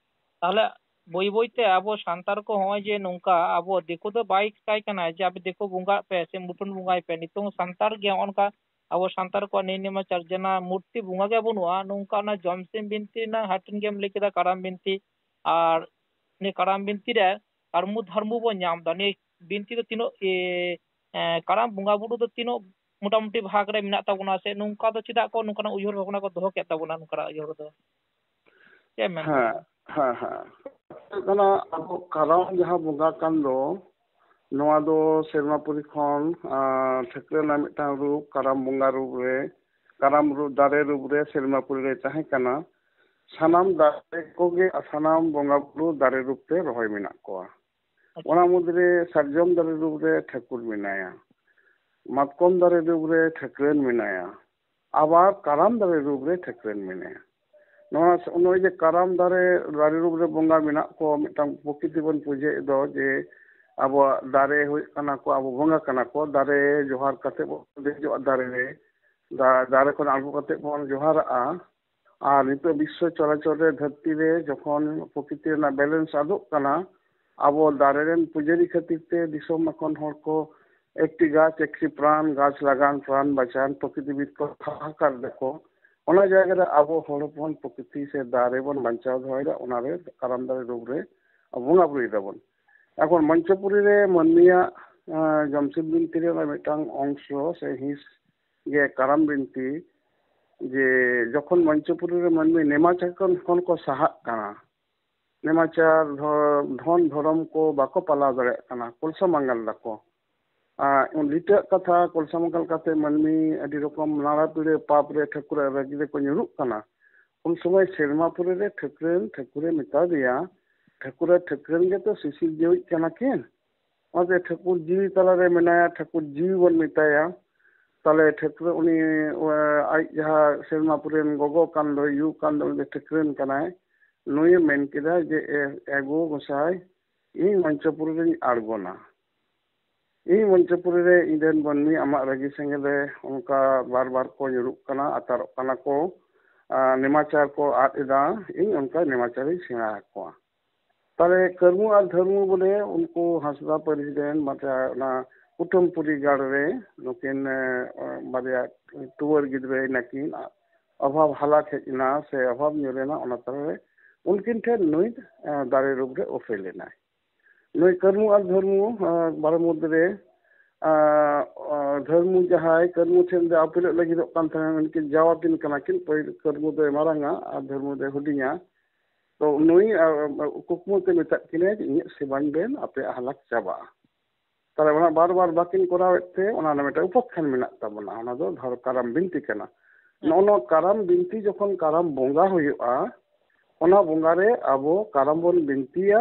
ᱛᱟᱦᱚᱞᱮ ᱵᱟᱹᱭ ᱵᱟᱹᱭ ᱛᱮ ᱟᱵᱚ ᱥᱟᱱᱛᱟᱲ ᱠᱚ ᱦᱚᱸᱜᱼᱚᱭ ᱡᱮ ᱱᱚᱝᱠᱟ, ᱟᱵᱚ ᱫᱤᱠᱩ ᱫᱚ ᱵᱟᱭ ᱪᱤᱠᱟᱭ ᱠᱟᱱᱟ ᱡᱮ ᱟᱯᱮ ᱫᱤᱠᱩ ᱵᱚᱸᱜᱟᱜ ᱯᱮ ᱥᱮ ᱢᱩᱴᱷᱟᱹᱱ ᱵᱚᱸᱜᱟᱭ ᱯᱮ, ᱱᱤᱛᱚᱝ ᱥᱟᱱᱛᱟᱲ ᱜᱮ ᱦᱚᱸᱜᱼᱚ ᱱᱚᱝᱠᱟ ᱟᱵᱚ ᱥᱟᱱᱛᱟᱲ ᱠᱚᱣᱟᱜ ᱱᱤᱭᱟᱹ ᱱᱤᱭᱟᱹᱢᱟ ᱪᱟᱨᱡᱟᱱᱟ ᱢᱩᱨᱛᱤ ᱵᱚᱸᱜᱟ ᱜᱮ ᱵᱟᱹᱱᱩᱜᱼᱟ᱾ ᱱᱚᱝᱠᱟ ᱚᱱᱟ ᱡᱚᱢᱥᱤᱢ ᱵᱤᱱᱛᱤ ᱨᱮᱱᱟᱜ ᱦᱟᱹᱴᱤᱧ ᱜᱮᱢ ᱞᱟᱹᱭ ᱠᱮᱫᱟ, ᱠᱟᱨᱟᱢ ᱵᱤᱱᱛᱤ, ᱟᱨ ᱱᱤᱭᱟᱹ ᱠᱟᱨᱟᱢ ᱵᱤᱱᱛᱤ ᱨᱮ ᱠᱟᱹᱨᱢᱩ ᱫᱷᱟᱨᱢᱩ ᱵᱚᱱ ᱧᱟᱢ ᱮᱫᱟ᱾ ᱱᱤᱭᱟᱹ ᱵᱤᱱᱛᱤ ᱫᱚ ᱛᱤᱱᱟᱹᱜ, ᱮ, ᱮ, ᱠᱟᱨᱟᱢ ᱵᱚᱸᱜᱟ ᱵᱩᱨᱩ ᱫᱚ ᱛᱤᱱᱟᱹᱜ ᱢᱚᱴᱟᱢᱩᱴᱤ ᱵᱷᱟᱜᱽ ᱨᱮ ᱢᱮᱱᱟᱜ ᱛᱟᱵᱚᱱᱟ, ᱥᱮ ᱱᱚᱝᱠᱟ ᱫᱚ ᱪᱮᱫᱟᱜ ᱠᱚ ᱱᱚᱝᱠᱟᱱᱟᱜ ᱩᱭᱦᱟᱹᱨ ᱵᱷᱟᱵᱽᱱᱟ ᱠᱚ ᱫᱚᱦᱚ ᱠᱮᱫ ᱛᱟᱵᱚᱱᱟ ᱱᱚᱝᱠᱟᱱᱟᱜ ᱩᱭᱦᱟᱹᱨ ᱫᱚ? ᱪᱮᱫ ᱮᱢ ᱢᱮᱱ ᱦᱮᱸ, ᱦᱮᱸ, ᱦᱮᱸ᱾ ᱦᱩᱭᱩᱜ ᱠᱟᱱᱟ, ᱟᱵᱚ ᱠᱟᱨᱟᱢ ᱡᱟᱦᱟᱸ ᱵᱚᱸᱜᱟ ᱠᱟᱱ ᱫᱚ, ᱱᱚᱣᱟ ᱫᱚ ᱥᱮᱨᱢᱟᱯᱩᱨᱤ ᱠᱷᱚᱱ, ᱟᱸ, ᱴᱷᱟᱹᱠᱨᱟᱹᱱ ᱨᱮᱱᱟᱜ ᱢᱤᱫᱴᱟᱝ ᱨᱩᱯ, ᱠᱟᱨᱟᱢ ᱵᱚᱸᱜᱟ ᱨᱩᱯ ᱨᱮ, ᱠᱟᱨᱟᱢ ᱨᱩ-, ᱫᱟᱨᱮ ᱨᱩᱯ ᱨᱮ ᱥᱮᱨᱢᱟᱯᱩᱨᱤ ᱨᱮ ᱛᱟᱦᱮᱸ ᱠᱟᱱᱟ᱾ ᱥᱟᱱᱟᱢ ᱫᱟᱨᱮ ᱠᱚᱜᱮ ᱟᱨ ᱥᱟᱱᱟᱢ ᱵᱚᱸᱜᱟ ᱵᱩᱨᱩ ᱫᱟᱨᱮ ᱨᱩᱯ ᱛᱮ ᱨᱚᱦᱚᱭ ᱢᱮᱱᱟᱜ ᱠᱚᱣᱟ᱾ ᱟᱪᱪᱷᱟ᱾ ᱚᱱᱟ ᱢᱩᱫᱽᱨᱮ ᱥᱟᱨᱡᱚᱢ ᱫᱟᱨᱮ ᱨᱩᱯ ᱨᱮ ᱴᱷᱟᱹᱠᱩᱨ ᱢᱮᱱᱟᱭᱟ, ᱢᱟᱛᱠᱚᱢ ᱫᱟᱨᱮ ᱨᱩᱯ ᱨᱮ ᱴᱷᱟᱹᱠᱨᱟᱹᱱ ᱢᱮᱱᱟᱭᱟ, ᱟᱵᱟᱨ ᱠᱟᱨᱟᱢ ᱫᱟᱨᱮ ᱨᱩᱯ ᱨᱮ ᱴᱷᱟᱹᱠᱨᱟᱹᱱ ᱢᱮᱱᱟᱭᱟ᱾ ᱱᱚᱣᱟ ᱱᱚᱜᱼᱚᱭ ᱡᱮ ᱠᱟᱨᱟᱢ ᱫᱟᱨᱮ, ᱫᱟᱨᱮ ᱨᱩᱯ ᱨᱮ ᱵᱚᱸᱜᱟ ᱢᱮᱱᱟᱜ ᱠᱚ, ᱢᱤᱫᱴᱟᱝ ᱯᱨᱚᱠᱨᱤᱛᱤ ᱵᱚᱱ ᱯᱩᱡᱟᱹᱭᱮᱫ ᱫᱚ, ᱡᱮ ᱟᱵᱚᱣᱟᱜ ᱫᱟᱨᱮ ᱦᱩᱭᱩᱜ ᱠᱟᱱᱟ ᱠᱚ, ᱟᱵᱚ ᱵᱚᱸᱜᱟ ᱠᱟᱱᱟ ᱠᱚ, ᱫᱟᱨᱮ ᱡᱚᱦᱟᱨ ᱠᱟᱛᱮ ᱵᱚᱱ ᱫᱮᱡᱚᱜᱼᱟ ᱫᱟᱨᱮ ᱨᱮ, ᱫᱟ-, ᱫᱟᱨᱮ ᱠᱷᱚᱱ ᱟᱬᱜᱚ ᱠᱟᱛᱮ ᱵᱚᱱ ᱡᱚᱦᱟᱨᱟᱜᱼᱟ᱾ ᱟᱨ ᱱᱤᱛᱚᱜ ᱵᱤᱥᱥᱚ ᱪᱚᱨᱟᱪᱚᱨ ᱨᱮ, ᱫᱷᱟᱹᱨᱛᱤ ᱨᱮ ᱡᱚᱠᱷᱚᱱ ᱯᱨᱚᱠᱨᱤᱛᱤ ᱨᱮᱱᱟᱜ balance ᱟᱫᱚᱜ ᱠᱟᱱᱟ, ᱟᱵᱚ ᱫᱟᱨᱮ ᱨᱮᱱ ᱯᱩᱡᱟᱹᱨᱤ ᱠᱷᱟᱹᱛᱤᱨ ᱛᱮ ᱫᱤᱥᱚᱢ ᱮᱠᱷᱚᱱ ᱦᱚᱲ ᱠᱚ ᱮᱠᱴᱤ ᱜᱟᱪᱷ ᱮᱠᱴᱤ ᱯᱨᱟᱱ, ᱜᱟᱪᱷ ᱞᱟᱜᱟᱱ ᱯᱨᱟᱱ ᱵᱟᱪᱟᱱ ᱯᱨᱚᱠᱨᱤᱛᱤᱵᱤᱫ ᱠᱚ ᱦᱟᱦᱟᱠᱟᱨ ᱫᱟᱠᱚ᱾ ᱚᱱᱟ ᱡᱟᱭᱜᱟ ᱨᱮ ᱟᱵᱚ ᱦᱚᱲ ᱦᱚᱯᱚᱱ ᱯᱨᱚᱠᱨᱤᱛᱤ ᱥᱮ ᱫᱟᱨᱮ ᱵᱚᱱ ᱵᱟᱧᱪᱟᱣ ᱫᱚᱦᱚᱭᱮᱫᱟ, ᱚᱱᱟᱨᱮ ᱠᱟᱨᱟᱢ ᱫᱟᱨᱮ ᱨᱩᱯ ᱨᱮ ᱟᱵᱚ ᱵᱚᱸᱜᱟ ᱵᱩᱨᱩᱭ ᱫᱟᱵᱚᱱ᱾ ᱮᱠᱷᱚᱱ ᱢᱚᱧᱪᱚᱯᱩᱨᱤ ᱨᱮ ᱢᱟᱹᱱᱢᱤᱭᱟᱜ, ᱟᱸ, ᱡᱚᱢᱥᱤᱢ ᱵᱤᱱᱛᱤ ᱨᱮ ᱚᱱᱟ ᱢᱤᱫᱴᱟᱝ ᱚᱝᱥᱚ ᱥᱮ ᱦᱤᱸᱥ ᱜᱮ ᱠᱟᱨᱟᱢ ᱵᱤᱱᱛᱤ, ᱡᱮ ᱡᱚᱠᱷᱚᱱ ᱢᱚᱧᱪᱚᱯᱩᱨᱤ ᱨᱮ ᱢᱟᱹᱱᱢᱤ ᱱᱮᱢᱟᱪᱟᱨ ᱠᱷᱚᱱ, ᱠᱷᱚᱱ ᱠᱚ ᱥᱟᱦᱟᱜ ᱠᱟᱱᱟ, ᱱᱮᱢᱟᱪᱟᱨ ᱫᱷᱚ-, ᱫᱷᱚᱱ ᱫᱷᱚᱨᱚᱢ ᱠᱚ ᱵᱟᱠᱚ ᱯᱟᱞᱟᱣ ᱫᱟᱲᱮᱭᱟᱜ ᱠᱟᱱᱟ, ᱠᱚᱞᱥᱟ ᱢᱟᱸᱜᱟᱞ ᱫᱟᱠᱚ᱾ ᱟᱨ ᱞᱤᱴᱟᱹᱜ ᱠᱟᱛᱷᱟ ᱠᱚᱞᱥᱟ ᱢᱟᱸᱜᱟᱞ ᱠᱟᱛᱮ ᱢᱟᱹᱱᱢᱤ ᱟᱹᱰᱤ ᱨᱚᱠᱚᱢ ᱱᱟᱲᱟ ᱯᱤᱲᱟᱹ ᱯᱟᱯ ᱨᱮ ᱴᱷᱟᱹᱠᱩᱨ ᱨᱟᱹᱜᱤ ᱨᱮᱠᱚ ᱧᱩᱨᱩᱜ ᱠᱟᱱᱟ᱾ ᱩᱱ ᱥᱚᱢᱚᱭ ᱥᱮᱨᱢᱟ ᱯᱩᱨᱤ ᱨᱮ ᱴᱷᱟᱹᱠᱨᱟᱹᱱ ᱴᱷᱟᱹᱠᱩᱨᱮ ᱢᱮᱛᱟ ᱫᱮᱭᱟ, "ᱴᱷᱟᱹᱠᱩᱨ ᱟᱨ ᱴᱷᱟᱹᱠᱨᱟᱹᱱ ᱜᱮᱛᱚ ᱥᱤᱥᱤᱨ ᱡᱤᱣᱤᱡ ᱠᱟᱱᱟ ᱠᱤᱱ, ᱚᱱᱟᱛᱮ ᱴᱷᱟᱹᱠᱩᱨ ᱡᱤᱣᱤ ᱛᱟᱞᱟᱨᱮ ᱢᱮᱱᱟᱭᱟ, ᱴᱷᱟᱹᱠᱩᱨ ᱡᱤᱣᱤ ᱵᱚᱱ ᱢᱮᱛᱟᱭᱟ᱾ ᱛᱟᱦᱞᱮ ᱴᱷᱟᱹᱠᱨᱟᱹᱱ ᱩᱱᱤ, ᱟᱡ ᱡᱟᱦᱟᱸ ᱥᱮᱨᱢᱟ ᱯᱩᱨᱤ ᱨᱮᱱ ᱜᱚᱜᱚ ᱠᱟᱱ ᱫᱚᱭ, ᱭᱩ ᱠᱟᱱ ᱫᱚᱭ, ᱩᱱᱤ ᱫᱚ ᱴᱷᱟᱹᱠᱨᱟᱹᱱ ᱠᱟᱱᱟᱭ, ᱱᱩᱭᱮ ᱢᱮᱱ ᱠᱮᱫᱟ ᱡᱮ, 'ᱮ, ᱮ ᱜᱳ ᱜᱚᱸᱥᱟᱭ, ᱤᱧ ᱢᱚᱧᱪᱚᱯᱩᱨᱤ ᱨᱤᱧ ᱟᱬᱜᱚᱱᱟ᱾ ᱤᱧ ᱢᱚᱧᱪᱚᱯᱩᱨᱤ ᱨᱮ ᱤᱧ ᱨᱮᱱ ᱢᱟᱹᱱᱢᱤ ᱟᱢᱟᱜ ᱨᱟᱹᱜᱤ ᱥᱮᱸᱜᱮᱞ ᱨᱮ ᱚᱱᱠᱟ ᱵᱟᱨ ᱵᱟᱨ ᱠᱚ ᱧᱩᱨᱩᱜ ᱠᱟᱱᱟ, ᱟᱛᱟᱨᱚᱜ ᱠᱟᱱᱟ ᱠᱚ, ᱟᱨ ᱱᱮᱢᱟᱪᱟᱨ ᱠᱚ ᱟᱫ ᱮᱫᱟ, ᱤᱧ ᱚᱱᱠᱟ ᱱᱮᱢᱟᱪᱟᱨᱤᱧ ᱥᱮᱬᱟ ᱟᱠᱚᱣᱟ᱾ ᱛᱟᱦᱞᱮ ᱠᱟᱹᱨᱢᱩ ᱟᱨ ᱫᱷᱟᱹᱨᱢᱩ ᱵᱚᱞᱮ ᱩᱱᱠᱩ ᱦᱟᱸᱥᱫᱟ ᱯᱟᱹᱨᱤᱥ ᱨᱮᱱ ᱢᱟᱛᱚ ᱚᱱᱟ ᱠᱩᱴᱟᱹᱢᱯᱩᱨᱤ ᱜᱟᱲ ᱨᱮ ᱱᱩᱠᱤᱱ, ᱮ, ᱵᱟᱨᱭᱟ ᱴᱩᱣᱟᱹᱨ ᱜᱤᱫᱽᱨᱟᱹ ᱱᱟᱹᱠᱤᱱ ᱚᱵᱷᱟᱵ ᱦᱟᱞᱟᱛ ᱦᱮᱡ ᱮᱱᱟ ᱥᱮ ᱚᱵᱷᱟᱵ ᱧᱩᱨ ᱮᱱᱟ, ᱚᱱᱟ ᱛᱟᱞᱟᱨᱮ ᱩᱱᱠᱤᱱ ᱴᱷᱮᱱ ᱱᱩᱭ, ᱮ, ᱫᱟᱨᱮ ᱨᱩᱯ ᱨᱮ ᱩᱯᱮᱞ ᱮᱱᱟᱭ᱾ ᱱᱩᱭ ᱠᱟᱹᱨᱢᱩ ᱟᱨ ᱫᱷᱟᱹᱨᱢᱩ, ᱮ, ᱵᱟᱨᱚ ᱢᱚᱫᱽᱫᱷᱮ ᱨᱮ, ᱮ, ᱮ, ᱫᱷᱟᱹᱨᱢᱩ ᱡᱟᱦᱟᱸᱭ ᱠᱟᱹᱨᱢᱩ ᱴᱷᱮᱱ ᱫᱚ ᱩᱯᱮᱞᱚᱜ ᱞᱟᱹᱜᱤᱫᱚᱜ ᱠᱟᱱ ᱛᱟᱦᱮᱸᱱᱟ, ᱩᱱᱠᱤᱱ ᱡᱟᱣᱟ ᱠᱤᱱ ᱠᱟᱱᱟ ᱠᱤᱱ, ᱯᱟᱹᱦᱤᱞ ᱠᱟᱹᱨᱢᱩ ᱫᱚᱭ ᱢᱟᱨᱟᱝᱟ ᱟᱨ ᱫᱷᱟᱹᱨᱢᱩ ᱫᱚᱭ ᱦᱩᱰᱤᱧᱟ᱾ ᱛᱚ ᱱᱩᱭ, ᱟ, ᱟ, ᱠᱩᱠᱢᱩ ᱛᱮ ᱢᱮᱛᱟᱜ ᱠᱤᱱᱟᱹᱭ ᱡᱮ, "ᱤᱧᱟᱹᱜ ᱥᱮᱵᱟᱧ ᱵᱮᱱ, ᱟᱯᱮᱭᱟᱜ ᱦᱟᱞᱟᱛ ᱪᱟᱵᱟᱜᱼᱟ᱾" ᱛᱟᱦᱞᱮ ᱚᱱᱟ ᱵᱟᱨ ᱵᱟᱨ ᱵᱟᱹᱠᱤᱱ ᱠᱚᱨᱟᱣᱮᱫ ᱛᱮ ᱚᱱᱟ ᱨᱮᱱᱟᱜ ᱢᱤᱫᱴᱟᱝ ᱩᱯᱟᱠᱷᱟᱱ ᱢᱮᱱᱟᱜ ᱛᱟᱵᱚᱱᱟ, ᱚᱱᱟ ᱫᱚ ᱫᱷᱚᱨᱚ ᱠᱟᱨᱟᱢ ᱵᱤᱱᱛᱤ ᱠᱟᱱᱟ᱾ ᱱᱚᱜᱼᱚ ᱱᱚᱣᱟ ᱠᱟᱨᱟᱢ ᱵᱤᱱᱛᱤ ᱡᱚᱠᱷᱚᱱ ᱠᱟᱨᱟᱢ ᱵᱚᱸᱜᱟ ᱦᱩᱭᱩᱜᱼᱟ, ᱚᱱᱟ ᱵᱚᱸᱜᱟ ᱨᱮ ᱟᱵᱚ ᱠᱟᱨᱟᱢ ᱵᱚᱱ ᱵᱤᱱᱛᱤᱭᱟ,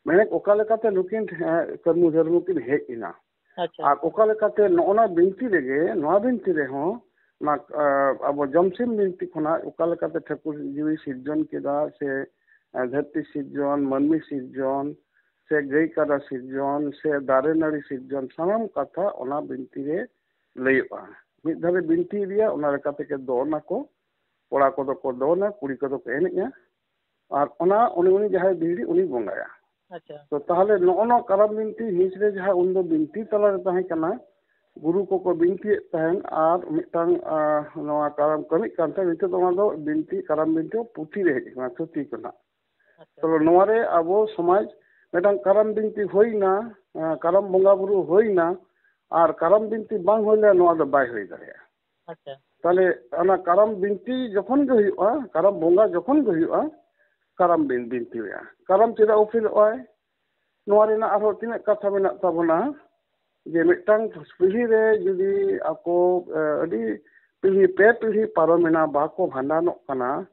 ᱢᱮᱱᱮᱫ ᱚᱠᱟ ᱞᱮᱠᱟᱛᱮ ᱱᱩᱠᱤᱱ, ᱮ, ᱠᱟᱹᱨᱢᱩ ᱫᱷᱟᱹᱨᱢᱩ ᱠᱤᱱ ᱦᱮᱡ ᱮᱱᱟ᱾ ᱟᱪᱪᱷᱟ᱾ ᱟᱨ ᱚᱠᱟ ᱞᱮᱠᱟᱛᱮ ᱱᱚᱜᱼᱚ ᱱᱟ ᱵᱤᱱᱛᱤ ᱨᱮᱜᱮ, ᱱᱚᱣᱟ ᱵᱤᱱᱛᱤ ᱨᱮᱦᱚᱸ ᱚᱱᱟ, ᱮ, ᱟᱵᱚ ᱡᱚᱢᱥᱤᱢ ᱵᱤᱱᱛᱤ ᱠᱷᱚᱱᱟᱜ ᱚᱠᱟ ᱞᱮᱠᱟᱛᱮ ᱴᱷᱟᱹᱠᱩᱨ ᱡᱤᱣᱤ ᱥᱤᱨᱡᱚᱱ ᱠᱮᱫᱟ ᱥᱮ, ᱮ, ᱫᱷᱟᱹᱨᱛᱤ ᱥᱤᱨᱡᱚᱱ, ᱢᱟᱹᱱᱢᱤ ᱥᱤᱨᱡᱚᱱ, ᱥᱮ ᱜᱟᱹᱭ ᱠᱟᱰᱟ ᱥᱤᱨᱡᱚᱱ ᱥᱮ ᱫᱟᱨᱮ ᱱᱟᱹᱲᱤ ᱥᱤᱨᱡᱚᱱ, ᱥᱟᱱᱟᱢ ᱠᱟᱛᱷᱟ ᱚᱱᱟ ᱵᱤᱱᱛᱤ ᱨᱮ ᱞᱟᱹᱭᱚᱜᱼᱟ᱾ ᱢᱤᱫ ᱫᱷᱟᱣ ᱨᱮ ᱵᱤᱱᱛᱤ ᱤᱫᱤᱭᱟ, ᱚᱱᱟ ᱞᱮᱠᱟ ᱛᱮᱜᱮ ᱫᱚᱱ ᱟᱠᱚ, ᱠᱚᱲᱟ ᱠᱚᱫᱚ ᱠᱚ ᱫᱚᱱᱟ, ᱠᱩᱲᱤ ᱠᱚᱫᱚ ᱠᱚ ᱮᱱᱮᱡᱼᱟ, ᱟᱨ ᱚᱱᱟ ᱩᱱᱤ, ᱩᱱᱤ ᱡᱟᱦᱟᱸᱭ ᱵᱷᱤᱲᱤ, ᱩᱱᱤ ᱵᱚᱸᱜᱟᱭᱟ᱾ ᱟᱪᱪᱷᱟ᱾ ᱛᱚ ᱛᱟᱦᱚᱞᱮ ᱱᱚᱜᱼᱚ ᱱᱚᱣᱟ ᱠᱟᱨᱟᱢ ᱵᱤᱱᱛᱤ ᱦᱤᱸᱥ ᱨᱮ ᱡᱟᱦᱟᱸ ᱩᱱᱫᱚ ᱵᱤᱱᱛᱤ ᱛᱟᱞᱟᱨᱮ ᱛᱟᱦᱮᱸ ᱠᱟᱱᱟ, ᱜᱩᱨᱩ ᱠᱚᱠᱚ ᱵᱤᱱᱛᱤᱭᱮᱫ ᱛᱟᱦᱮᱸᱱ ᱟᱨ ᱢᱤᱫᱴᱟᱝ, ᱟᱸ, ᱱᱚᱣᱟ ᱠᱟᱨᱟᱢ ᱠᱟᱹᱢᱤᱜ ᱠᱟᱱ ᱛᱟᱦᱮᱸᱱ, ᱱᱤᱛᱚᱜ ᱫᱚ ᱚᱱᱟ ᱫᱚ ᱵᱤᱱᱛᱤ, ᱠᱟᱨᱟᱢ ᱵᱤᱱᱛᱤ ᱯᱩᱛᱷᱤ ᱨᱮ ᱦᱮᱡ ᱟᱠᱟᱱᱟ, ᱛᱷᱩᱛᱤ ᱠᱚ ᱱᱟᱜ᱾ ᱟᱪᱪᱷᱟ᱾ ᱛᱚ ᱱᱚᱣᱟ ᱨᱮ ᱟᱵᱚ ᱥᱚᱢᱟᱡᱽ ᱢᱤᱫᱴᱟᱝ ᱠᱟᱨᱟᱢ ᱵᱤᱱᱛᱤ ᱦᱩᱭᱱᱟ, ᱟᱸ, ᱠᱟᱨᱟᱢ ᱵᱚᱸᱜᱟ ᱵᱩᱨᱩ ᱦᱩᱭᱱᱟ, ᱟᱨ ᱠᱟᱨᱟᱢ ᱵᱤᱱᱛᱤ ᱵᱟᱝ ᱦᱩᱭ ᱞᱮᱱ ᱱᱚᱣᱟ ᱫᱚ ᱵᱟᱭ ᱦᱩᱭ ᱫᱟᱲᱮᱭᱟᱜᱼᱟ᱾ ᱟᱪᱪᱷᱟ᱾ ᱛᱟᱦᱞᱮ ᱚᱱᱟ ᱠᱟᱨᱟᱢ ᱵᱤᱱᱛᱤ ᱡᱚᱠᱷᱚᱱ ᱜᱮ ᱦᱩᱭᱩᱜᱼᱟ, ᱠᱟᱨᱟᱢ ᱵᱚᱸᱜᱟ ᱡᱚᱠᱷᱚᱱ ᱜᱮ ᱦᱩᱭᱩᱜᱼᱟ, ᱠᱟᱨᱟᱢ ᱵᱤᱱ ᱵᱤᱱᱛᱤᱭᱟ᱾ ᱠᱟᱨᱟᱢ ᱪᱮᱫᱟᱜ ᱩᱯᱮᱞᱚᱜᱼᱟᱭ? ᱱᱚᱣᱟ ᱨᱮᱱᱟᱜ ᱟᱨᱦᱚᱸ ᱛᱤᱱᱟᱹᱜ ᱠᱟᱛᱷᱟ ᱢᱮᱱᱟᱜ ᱛᱟᱵᱚᱱᱟ, ᱡᱮ ᱢᱤᱫᱴᱟᱝ ᱯᱤᱲᱦᱤ ᱨᱮ ᱡᱩᱫᱤ ᱟᱠᱚ, ᱮ, ᱟᱹᱰᱤ ᱯᱤᱲᱦᱤ, ᱯᱮ ᱯᱤᱲᱦᱤ ᱯᱟᱨᱚᱢᱮᱱᱟ, ᱵᱟᱠᱚ ᱵᱷᱟᱸᱰᱟᱱᱚᱜ ᱠᱟᱱᱟ,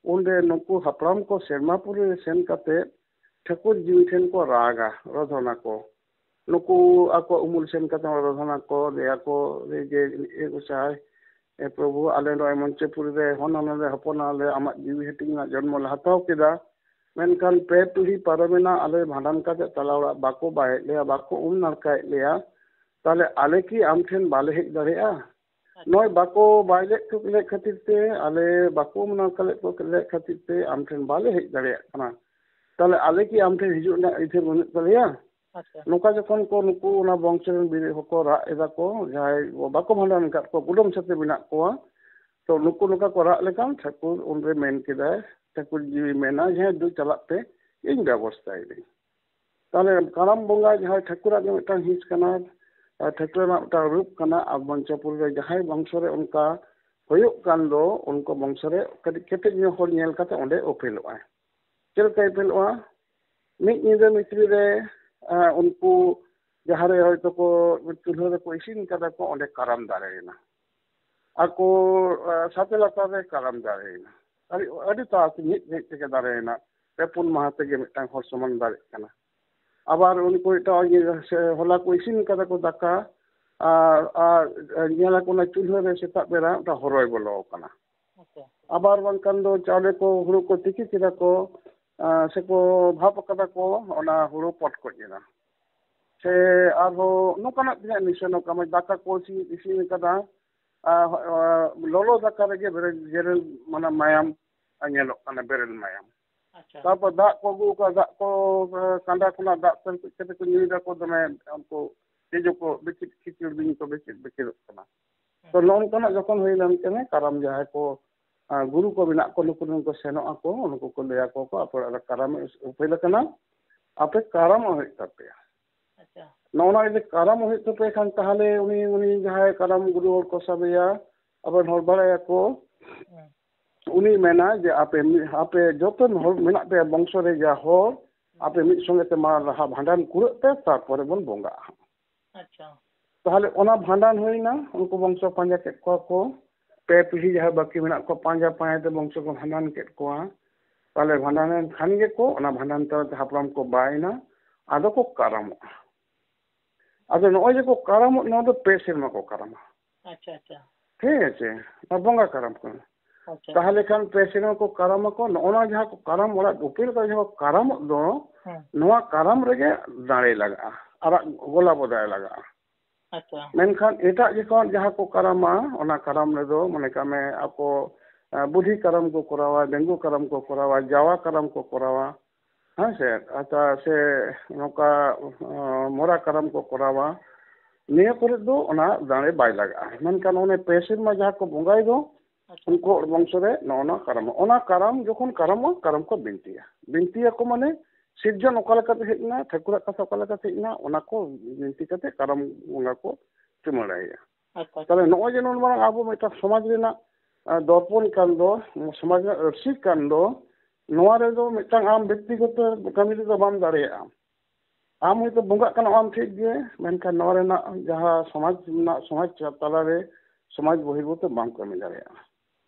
ᱩᱱᱨᱮ ᱱᱩᱠᱩ ᱦᱟᱯᱲᱟᱢ ᱠᱚ ᱥᱮᱨᱢᱟ ᱯᱩᱨᱤ ᱨᱮ ᱥᱮᱱ ᱠᱟᱛᱮ ᱴᱷᱟᱹᱠᱩᱨ ᱡᱤᱣᱤ ᱴᱷᱮᱱ ᱠᱚ ᱨᱟᱜᱟ, ᱨᱚᱫᱷᱚᱱᱟ ᱠᱚ᱾ ᱱᱩᱠᱩ ᱟᱠᱚ ᱩᱢᱩᱞ ᱥᱮᱱ ᱠᱟᱛᱮ ᱨᱚᱫᱷᱚᱱᱟ ᱠᱚ, ᱞᱟᱹᱭᱟ ᱠᱚ ᱡᱮ, "ᱮ ᱜᱚᱸᱥᱟᱭ, ᱮ ᱯᱨᱚᱵᱷᱩ, ᱟᱞᱮ ᱱᱚᱜᱼᱚᱭ ᱢᱚᱧᱪᱚᱯᱩᱨᱤ ᱨᱮ ᱦᱚᱱ ᱦᱚᱱᱚ ᱞᱮ ᱦᱚᱯᱚᱱ ᱟᱞᱮ ᱟᱢᱟᱜ ᱡᱤᱣᱤ ᱦᱟᱹᱴᱤᱧ ᱨᱮᱱᱟᱜ ᱡᱚᱱᱢᱚ ᱞᱮ ᱦᱟᱛᱟᱣ ᱠᱮᱫᱟ, ᱢᱮᱱᱠᱷᱟᱱ ᱯᱮ ᱯᱤᱲᱦᱤ ᱯᱟᱨᱚᱢᱮᱱᱟ, ᱟᱞᱮ ᱵᱷᱟᱸᱰᱟᱱ ᱠᱟᱛᱮ ᱛᱟᱞᱟ ᱚᱲᱟᱜ ᱵᱟᱠᱚ ᱵᱟᱭᱮᱫ ᱞᱮᱭᱟ, ᱵᱟᱠᱚ ᱩᱢ ᱱᱟᱲᱠᱟᱭᱮᱫ ᱞᱮᱭᱟ, ᱛᱟᱦᱞᱮ ᱟᱞᱮ ᱠᱤ ᱟᱢ ᱴᱷᱮᱱ ᱵᱟᱞᱮ ᱦᱮᱡ ᱫᱟᱲᱮᱭᱟᱜᱼᱟ? ᱟᱪᱪᱷᱟ᱾ ᱱᱚᱜᱼᱚᱭ ᱵᱟᱠᱚ ᱵᱟᱭ ᱞᱮᱫ ᱠᱚ ᱞᱮᱫ ᱠᱷᱟᱹᱛᱤᱨ ᱛᱮ, ᱟᱞᱮ ᱵᱟᱠᱚ ᱩᱢ ᱱᱟᱲᱠᱟ ᱞᱮᱫ ᱠᱚ ᱞᱮᱫ ᱠᱷᱟᱹᱛᱤᱨ ᱛᱮ ᱟᱢ ᱴᱷᱮᱱ ᱵᱟᱞᱮ ᱦᱮᱡ ᱫᱟᱲᱮᱭᱟᱜ ᱠᱟᱱᱟ, ᱛᱟᱦᱞᱮ ᱟᱞᱮ ᱠᱤ ᱟᱢ ᱴᱷᱮᱱ ᱦᱤᱡᱩᱜ ᱨᱮᱱᱟᱜ ᱟᱹᱭᱫᱟᱹᱨ ᱵᱟᱹᱱᱩᱜ ᱛᱟᱞᱮᱭᱟ?" ᱟᱪᱪᱷᱟ᱾ ᱱᱚᱝᱠᱟ ᱡᱚᱠᱷᱚᱱ ᱠᱚ, ᱱᱩᱠᱩ ᱚᱱᱟ ᱵᱚᱝᱥᱚ ᱨᱮᱱ ᱵᱤᱨᱤᱫ ᱦᱚᱸᱠᱚ ᱨᱟᱜ ᱮᱫᱟ ᱠᱚ, ᱡᱟᱦᱟᱸᱭ ᱵᱟᱠᱚ ᱵᱷᱟᱸᱰᱟᱱ ᱟᱠᱟᱫ ᱠᱚᱣᱟ, ᱠᱩᱰᱟᱹᱢ ᱥᱟᱛᱮ ᱢᱮᱱᱟᱜ ᱠᱚᱣᱟ, ᱛᱚ ᱱᱩᱠᱩ ᱱᱚᱝᱠᱟ ᱠᱚ ᱨᱟᱜ ᱞᱮᱠᱷᱟᱱ ᱴᱷᱟᱹᱠᱩᱨ ᱩᱱᱨᱮ ᱢᱮᱱ ᱠᱮᱫᱟᱭ, ᱴᱷᱟᱹᱠᱩᱨ ᱡᱤᱣᱤ ᱢᱮᱱᱟ, "ᱦᱮᱸ, ᱫᱩ ᱪᱟᱞᱟᱜ ᱯᱮ, ᱤᱧ ᱵᱮᱵᱚᱥᱛᱷᱟᱭ ᱫᱟᱹᱧ᱾" ᱛᱟᱦᱞᱮ ᱠᱟᱨᱟᱢ ᱵᱚᱸᱜᱟ ᱡᱟᱦᱟᱸᱭ ᱴᱷᱟᱹᱠᱩᱨᱟᱜ ᱜᱮ ᱢᱤᱫᱴᱟᱝ ᱦᱤᱸᱥ ᱠᱟᱱᱟ, ᱟᱨ ᱴᱷᱟᱹᱠᱩᱨ ᱨᱮᱱᱟᱜ ᱢᱤᱫᱴᱟᱝ ᱨᱩᱯ ᱠᱟᱱᱟ, ᱟᱨ ᱢᱚᱧᱪᱚᱯᱩᱨᱤ ᱨᱮ ᱡᱟᱦᱟᱸᱭ ᱵᱚᱝᱥᱚ ᱨᱮ ᱚᱱᱠᱟ ᱦᱩᱭᱩᱜ ᱠᱟᱱ ᱫᱚ, ᱩᱱᱠᱩ ᱵᱚᱝᱥᱚ ᱨᱮ ᱠᱟᱹᱴᱤᱡ ᱠᱮᱴᱮᱡ ᱧᱚᱜ ᱦᱚᱲ ᱧᱮᱞ ᱠᱟᱛᱮ ᱚᱸᱰᱮ ᱩᱯᱮᱞᱚᱜᱼᱟᱭ᱾ ᱪᱮᱫ ᱞᱮᱠᱟ ᱩᱯᱮᱞᱚᱜᱼᱟ? ᱢᱤᱫ ᱧᱤᱫᱟᱹ ᱵᱷᱤᱛᱨᱤ ᱨᱮ, ᱮᱸ, ᱩᱱᱠᱩ ᱡᱟᱦᱟᱸ ᱨᱮ ᱦᱚᱭᱛᱳ ᱠᱚ ᱪᱩᱞᱦᱟᱹ ᱨᱮᱠᱚ ᱤᱥᱤᱱ ᱠᱟᱫᱟ ᱠᱚ, ᱚᱸᱰᱮ ᱠᱟᱨᱟᱢ ᱫᱟᱨᱮᱭᱮᱱᱟ᱾ ᱟᱠᱚ, ᱮᱸ, ᱥᱟᱛᱮ ᱞᱟᱛᱟᱨ ᱨᱮ ᱠᱟᱨᱟᱢ ᱫᱟᱨᱮᱭᱮᱱᱟ᱾ ᱟᱹᱰᱤ, ᱟᱹᱰᱤ ᱛᱟᱲᱟᱛᱟᱲᱤ ᱢᱤᱫ ᱜᱷᱟᱹᱲᱤᱡ ᱛᱮᱜᱮ ᱫᱟᱨᱮᱭᱮᱱᱟ᱾ ᱯᱮ ᱯᱩᱱ ᱢᱟᱦᱟ ᱛᱮᱜᱮ ᱢᱤᱫᱴᱟᱝ ᱦᱚᱲ ᱥᱚᱢᱟᱱ ᱫᱟᱨᱮᱜ ᱠᱟᱱᱟ᱾ ᱟᱵᱟᱨ ᱩᱱᱠᱩ ᱮᱴᱟᱜ ᱤᱭᱟᱹ ᱥᱮ ᱦᱚᱞᱟ ᱠᱚ ᱤᱥᱤᱱ ᱠᱟᱫᱟ ᱠᱚ ᱫᱟᱠᱟ, ᱟᱨ, ᱟᱨ ᱧᱮᱞ ᱟᱠᱚ ᱚᱱᱟ ᱪᱩᱞᱦᱟᱹ ᱨᱮ ᱥᱮᱛᱟᱜ ᱵᱮᱲᱟ ᱢᱤᱫᱴᱟᱝ ᱦᱚᱨᱚᱭ ᱵᱚᱞᱚ ᱟᱠᱟᱱᱟ᱾ ᱟᱪᱪᱷᱟ᱾ ᱟᱵᱟᱨ ᱵᱟᱝᱠᱷᱟᱱ ᱫᱚ ᱪᱟᱣᱞᱮ ᱠᱚ, ᱦᱩᱲᱩ ᱠᱚ ᱛᱤᱠᱤ ᱠᱮᱫᱟ ᱠᱚ, ᱥᱮᱠᱚ ᱵᱷᱟᱵᱽ ᱟᱠᱟᱫᱟ ᱠᱚ ᱚᱱᱟ ᱦᱩᱲᱩ ᱯᱚᱴᱠᱚᱡ ᱮᱱᱟ᱾ ᱥᱮ ᱟᱨᱦᱚᱸ ᱱᱚᱝᱠᱟᱱᱟᱜ ᱛᱤᱱᱟᱹᱜ ᱱᱤᱥᱟᱹᱱ ᱠᱟᱹᱢᱤ, ᱫᱟᱠᱟ ᱠᱚ ᱤᱥᱤᱱ, ᱤᱥᱤᱱ ᱟᱠᱟᱫᱟ, ᱟᱨ, ᱟᱨ ᱞᱚᱞᱚ ᱫᱟᱠᱟ ᱨᱮᱜᱮ ᱵᱮᱨᱮᱞ, ᱡᱮᱨᱮᱞ, ᱢᱟᱱᱮ ᱢᱟᱭᱟᱢ ᱧᱮᱞᱚᱜ ᱠᱟᱱᱟ, ᱵᱮᱨᱮᱞ ᱢᱟᱭᱟᱢ᱾ ᱟᱪᱪᱷᱟ᱾ ᱛᱟᱨᱯᱚᱨ ᱫᱟᱜ ᱠᱚ ᱟᱹᱜᱩ ᱟᱠᱟᱫᱟ, ᱫᱟᱜ ᱠᱚ, ᱟᱸ, ᱠᱟᱸᱰᱟ ᱠᱷᱚᱱᱟᱜ ᱫᱟᱜ ᱛᱮ ᱠᱟᱛᱮ ᱠᱚ ᱧᱩᱭ ᱫᱟᱠᱚ, ᱫᱚᱢᱮ ᱩᱱᱠᱩ ᱛᱤᱡᱩ ᱠᱚ ᱵᱤᱪᱤᱫ ᱠᱷᱤᱪᱤᱲ ᱵᱤᱧ ᱠᱚ ᱵᱤᱪᱤᱫ ᱵᱤᱪᱤᱫᱚᱜ ᱠᱟᱱᱟ᱾ ᱛᱚ ᱱᱚᱜᱼᱚ ᱱᱚᱝᱠᱟᱱᱟᱜ ᱡᱚᱠᱷᱚᱱ ᱦᱩᱭ ᱞᱮᱱᱠᱷᱟᱱ ᱠᱟᱨᱟᱢ ᱡᱟᱦᱟᱸᱭ ᱠᱚ, ᱟᱸ, ᱜᱩᱨᱩ ᱠᱚ ᱢᱮᱱᱟᱜ ᱠᱚ, ᱱᱩᱠᱩ ᱴᱷᱮᱱ ᱠᱚ ᱥᱮᱱᱚᱜ ᱟᱠᱚ, ᱱᱩᱠᱩ ᱠᱚ ᱞᱟᱹᱭ ᱟᱠᱚ ᱠᱚ, ᱟᱯᱮ ᱚᱲᱟᱜ ᱨᱮ ᱠᱟᱨᱟᱢ ᱩᱯᱮᱞ ᱟᱠᱟᱱᱟ, ᱟᱯᱮ ᱠᱟᱨᱟᱢᱚᱜ ᱦᱩᱭᱩᱜ ᱛᱟᱯᱮᱭᱟ᱾ ᱟᱪᱪᱷᱟ᱾ ᱱᱚᱜᱼᱚ ᱱᱚᱣᱟ ᱡᱩᱫᱤ ᱠᱟᱨᱟᱢᱚᱜ ᱦᱩᱭᱩᱜ ᱛᱟᱯᱮ ᱠᱷᱟᱱ, ᱛᱟᱦᱚᱞᱮ ᱩᱱᱤ, ᱩᱱᱤ ᱡᱟᱦᱟᱸᱭ ᱠᱟᱨᱟᱢ ᱜᱩᱨᱩ ᱦᱚᱲ ᱠᱚ ᱥᱟᱵᱮᱭᱟ, ᱟᱵᱚᱨᱮᱱ ᱦᱚᱲ ᱵᱟᱲᱟᱭᱟᱠᱚ, ᱦᱮᱸ᱾ ᱩᱱᱤ ᱢᱮᱱᱟ ᱡᱮ, ᱟᱯᱮ ᱢᱤᱫ, ᱟᱯᱮ ᱡᱚᱛᱚ ᱦᱚᱲ ᱢᱮᱱᱟᱜ ᱯᱮᱭᱟ ᱵᱚᱝᱥᱚ ᱨᱮ ᱡᱟ ᱦᱚᱲ, ᱟᱯᱮ ᱢᱤᱫ ᱥᱚᱸᱜᱮ ᱛᱮ ᱢᱟ ᱞᱟᱦᱟ ᱵᱷᱟᱸᱰᱟᱱ ᱠᱩᱲᱟᱹᱜ ᱯᱮ, ᱛᱟᱨᱯᱚᱨᱮ ᱵᱚᱱ ᱵᱚᱸᱜᱟᱜᱼᱟ᱾ ᱟᱪᱪᱷᱟ᱾ ᱛᱟᱦᱚᱞᱮ ᱚᱱᱟ ᱵᱷᱟᱸᱰᱟᱱ ᱦᱩᱭᱱᱟ, ᱩᱱᱠᱩ ᱵᱚᱝᱥᱚ ᱯᱟᱸᱡᱟ ᱠᱮᱫ ᱠᱚᱣᱟ ᱠᱚ, ᱯᱮ ᱯᱤᱲᱦᱤ ᱡᱟᱦᱟᱸᱭ ᱵᱟᱹᱠᱤ ᱢᱮᱱᱟᱜ ᱠᱚᱣᱟ, ᱯᱟᱸᱡᱟ ᱯᱟᱸᱡᱟ ᱛᱮ ᱵᱚᱝᱥᱚ ᱠᱚ ᱵᱷᱟᱸᱰᱟᱱ ᱠᱮᱫ ᱠᱚᱣᱟ᱾ ᱛᱟᱦᱚᱞᱮ ᱵᱷᱟᱸᱰᱟᱱ ᱮᱱ ᱠᱷᱟᱱ ᱜᱮᱠᱚ, ᱚᱱᱟ ᱵᱷᱟᱸᱰᱟᱱ ᱛᱟᱞᱟᱛᱮ ᱦᱟᱯᱲᱟᱢ ᱠᱚ ᱵᱟᱭᱮᱱᱟ, ᱟᱫᱚ ᱠᱚ ᱠᱟᱨᱟᱢᱚᱜᱼᱟ᱾ ᱟᱫᱚ ᱱᱚᱜᱼᱚᱭ ᱡᱮ ᱠᱚ ᱠᱟᱨᱟᱢᱚᱜ, ᱱᱚᱣᱟ ᱫᱚ ᱯᱮ ᱥᱮᱨᱢᱟ ᱠᱚ ᱠᱟᱨᱟᱢᱟ᱾ ᱟᱪᱪᱷᱟ, ᱟᱪᱪᱷᱟ᱾ ᱴᱷᱤᱠ ᱟᱪᱷᱮ? ᱱᱚᱣᱟ ᱵᱚᱸᱜᱟ ᱠᱟᱨᱟᱢ ᱠᱟᱱᱟ᱾ ᱟᱪᱪᱷᱟ᱾ ᱛᱟᱦᱚᱞᱮ ᱠᱷᱟᱱ ᱯᱮ ᱥᱮᱨᱢᱟ ᱠᱚ ᱠᱟᱨᱟᱢ ᱟᱠᱚ, ᱱᱚᱜᱼᱚ ᱱᱚᱣᱟ ᱡᱟᱦᱟᱸ ᱠᱚ ᱠᱟᱨᱟᱢ ᱚᱲᱟᱜ ᱩᱯᱮᱞ ᱠᱟᱛᱮ ᱡᱟᱦᱟᱸ ᱠᱚ ᱠᱟᱨᱟᱢᱚᱜ ᱫᱚ, ᱦᱮᱸ᱾ ᱱᱚᱣᱟ ᱠᱟᱨᱟᱢ ᱨᱮᱜᱮ ᱫᱟᱲᱮ ᱞᱟᱜᱟᱜᱼᱟ, ᱟᱨᱟᱜ ᱜᱚᱞᱟ ᱵᱚᱫᱟᱭ ᱞᱟᱜᱟᱜᱼᱟ᱾ ᱟᱪᱪᱷᱟ᱾ ᱢᱮᱱᱠᱷᱟᱱ ᱮᱴᱟᱜ ᱡᱚᱠᱷᱚᱱ ᱡᱟᱦᱟᱸ ᱠᱚ ᱠᱟᱨᱟᱢᱟ, ᱚᱱᱟ ᱠᱟᱨᱟᱢ ᱨᱮᱫᱚ ᱢᱚᱱᱮ ᱠᱟᱜ ᱢᱮ ᱟᱠᱚ, ᱟᱸ, ᱵᱩᱰᱷᱤ ᱠᱟᱨᱟᱢ ᱠᱚ ᱠᱚᱨᱟᱣᱟ, ᱰᱟᱺᱜᱩᱣᱟᱹ ᱠᱟᱨᱟᱢ ᱠᱚ ᱠᱚᱨᱟᱣᱟ, ᱡᱟᱣᱟ ᱠᱟᱨᱟᱢ ᱠᱚ ᱠᱚᱨᱟᱣᱟ, ᱦᱮᱸ ᱥᱮ, ᱟᱪᱪᱷᱟ, ᱥᱮ ᱱᱚᱝᱠᱟ, ᱟᱸ, ᱢᱚᱨᱟ ᱠᱟᱨᱟᱢ ᱠᱚ ᱠᱚᱨᱟᱣᱟ, ᱱᱤᱭᱟᱹ ᱠᱚᱨᱮ ᱫᱚ ᱚᱱᱟ ᱫᱟᱲᱮ ᱵᱟᱭ ᱞᱟᱜᱟᱜᱼᱟ᱾ ᱢᱮᱱᱠᱷᱟᱱ ᱚᱱᱮ ᱯᱮ ᱥᱮᱨᱢᱟ ᱡᱟᱦᱟᱸ ᱠᱚ ᱵᱚᱸᱜᱟᱭ ᱫᱚ, ᱟᱪᱪᱷᱟ᱾ ᱩᱱᱠᱩ ᱦᱚᱲ ᱵᱚᱝᱥᱚ ᱨᱮ ᱱᱚᱜᱼᱚ ᱱᱚᱣᱟ ᱠᱟᱨᱟᱢ, ᱚᱱᱟ ᱠᱟᱨᱟᱢ ᱡᱚᱠᱷᱚᱱ ᱠᱟᱨᱟᱢᱚᱜᱼᱟ, ᱠᱟᱨᱟᱢ ᱠᱚ ᱵᱤᱱᱛᱤᱭᱟ᱾ ᱵᱤᱱᱛᱤᱭᱟᱠᱚ ᱢᱟᱱᱮ ᱥᱤᱨᱡᱚᱱ ᱚᱠᱟ ᱞᱮᱠᱟᱛᱮ ᱦᱮᱡ ᱮᱱᱟ, ᱴᱷᱟᱹᱠᱩᱨᱟᱜ ᱠᱟᱛᱷᱟ ᱚᱠᱟ ᱞᱮᱠᱟᱛᱮ ᱦᱮᱡ ᱮᱱᱟ, ᱚᱱᱟ ᱠᱚ ᱵᱤᱱᱛᱤ ᱠᱟᱛᱮ ᱠᱟᱨᱟᱢ ᱵᱚᱸᱜᱟ ᱠᱚ ᱪᱩᱢᱟᱹᱲᱟᱭᱮᱭᱟ᱾ ᱟᱪᱪᱷᱟ᱾ ᱛᱟᱦᱞᱮ ᱱᱚᱜᱼᱚᱭ ᱡᱮ ᱱᱚᱰᱮ ᱢᱟᱨᱟᱝ ᱟᱵᱚ ᱢᱤᱫᱴᱟᱝ ᱥᱚᱢᱟᱡᱽ ᱨᱮᱱᱟᱜ, ᱟᱸ, ᱫᱚᱨᱯᱚᱱ ᱠᱟᱱ ᱫᱚ, ᱥᱚᱢᱟᱡᱽ ᱨᱮᱱᱟᱜ ᱟᱹᱨᱥᱤ ᱠᱟᱱ ᱫᱚ, ᱱᱚᱣᱟ ᱨᱮᱫᱚ ᱢᱤᱫᱴᱟᱝ ᱟᱢ ᱵᱮᱠᱛᱤᱜᱚᱛᱚ ᱠᱟᱹᱢᱤ ᱨᱮᱫᱚ ᱵᱟᱢ ᱫᱟᱲᱮᱭᱟᱜᱼᱟ᱾ ᱟᱢ ᱦᱚᱭᱛᱳ ᱵᱚᱸᱜᱟᱜ ᱠᱟᱱᱟ ᱟᱢ ᱴᱷᱤᱠ ᱜᱮ, ᱢᱮᱱᱠᱷᱟᱱ ᱱᱚᱣᱟ ᱨᱮᱱᱟᱜ ᱡᱟᱦᱟᱸ ᱥᱚᱢᱟᱡᱽ ᱨᱮᱱᱟᱜ, ᱥᱚᱢᱟᱡᱽ ᱛᱟᱞᱟᱨᱮ ᱥᱚᱢᱟᱡᱽ ᱵᱚᱦᱤᱨᱵᱷᱩᱛ ᱵᱟᱢ ᱠᱟᱹᱢᱤ ᱫᱟᱲᱮᱭᱟᱜᱼᱟ᱾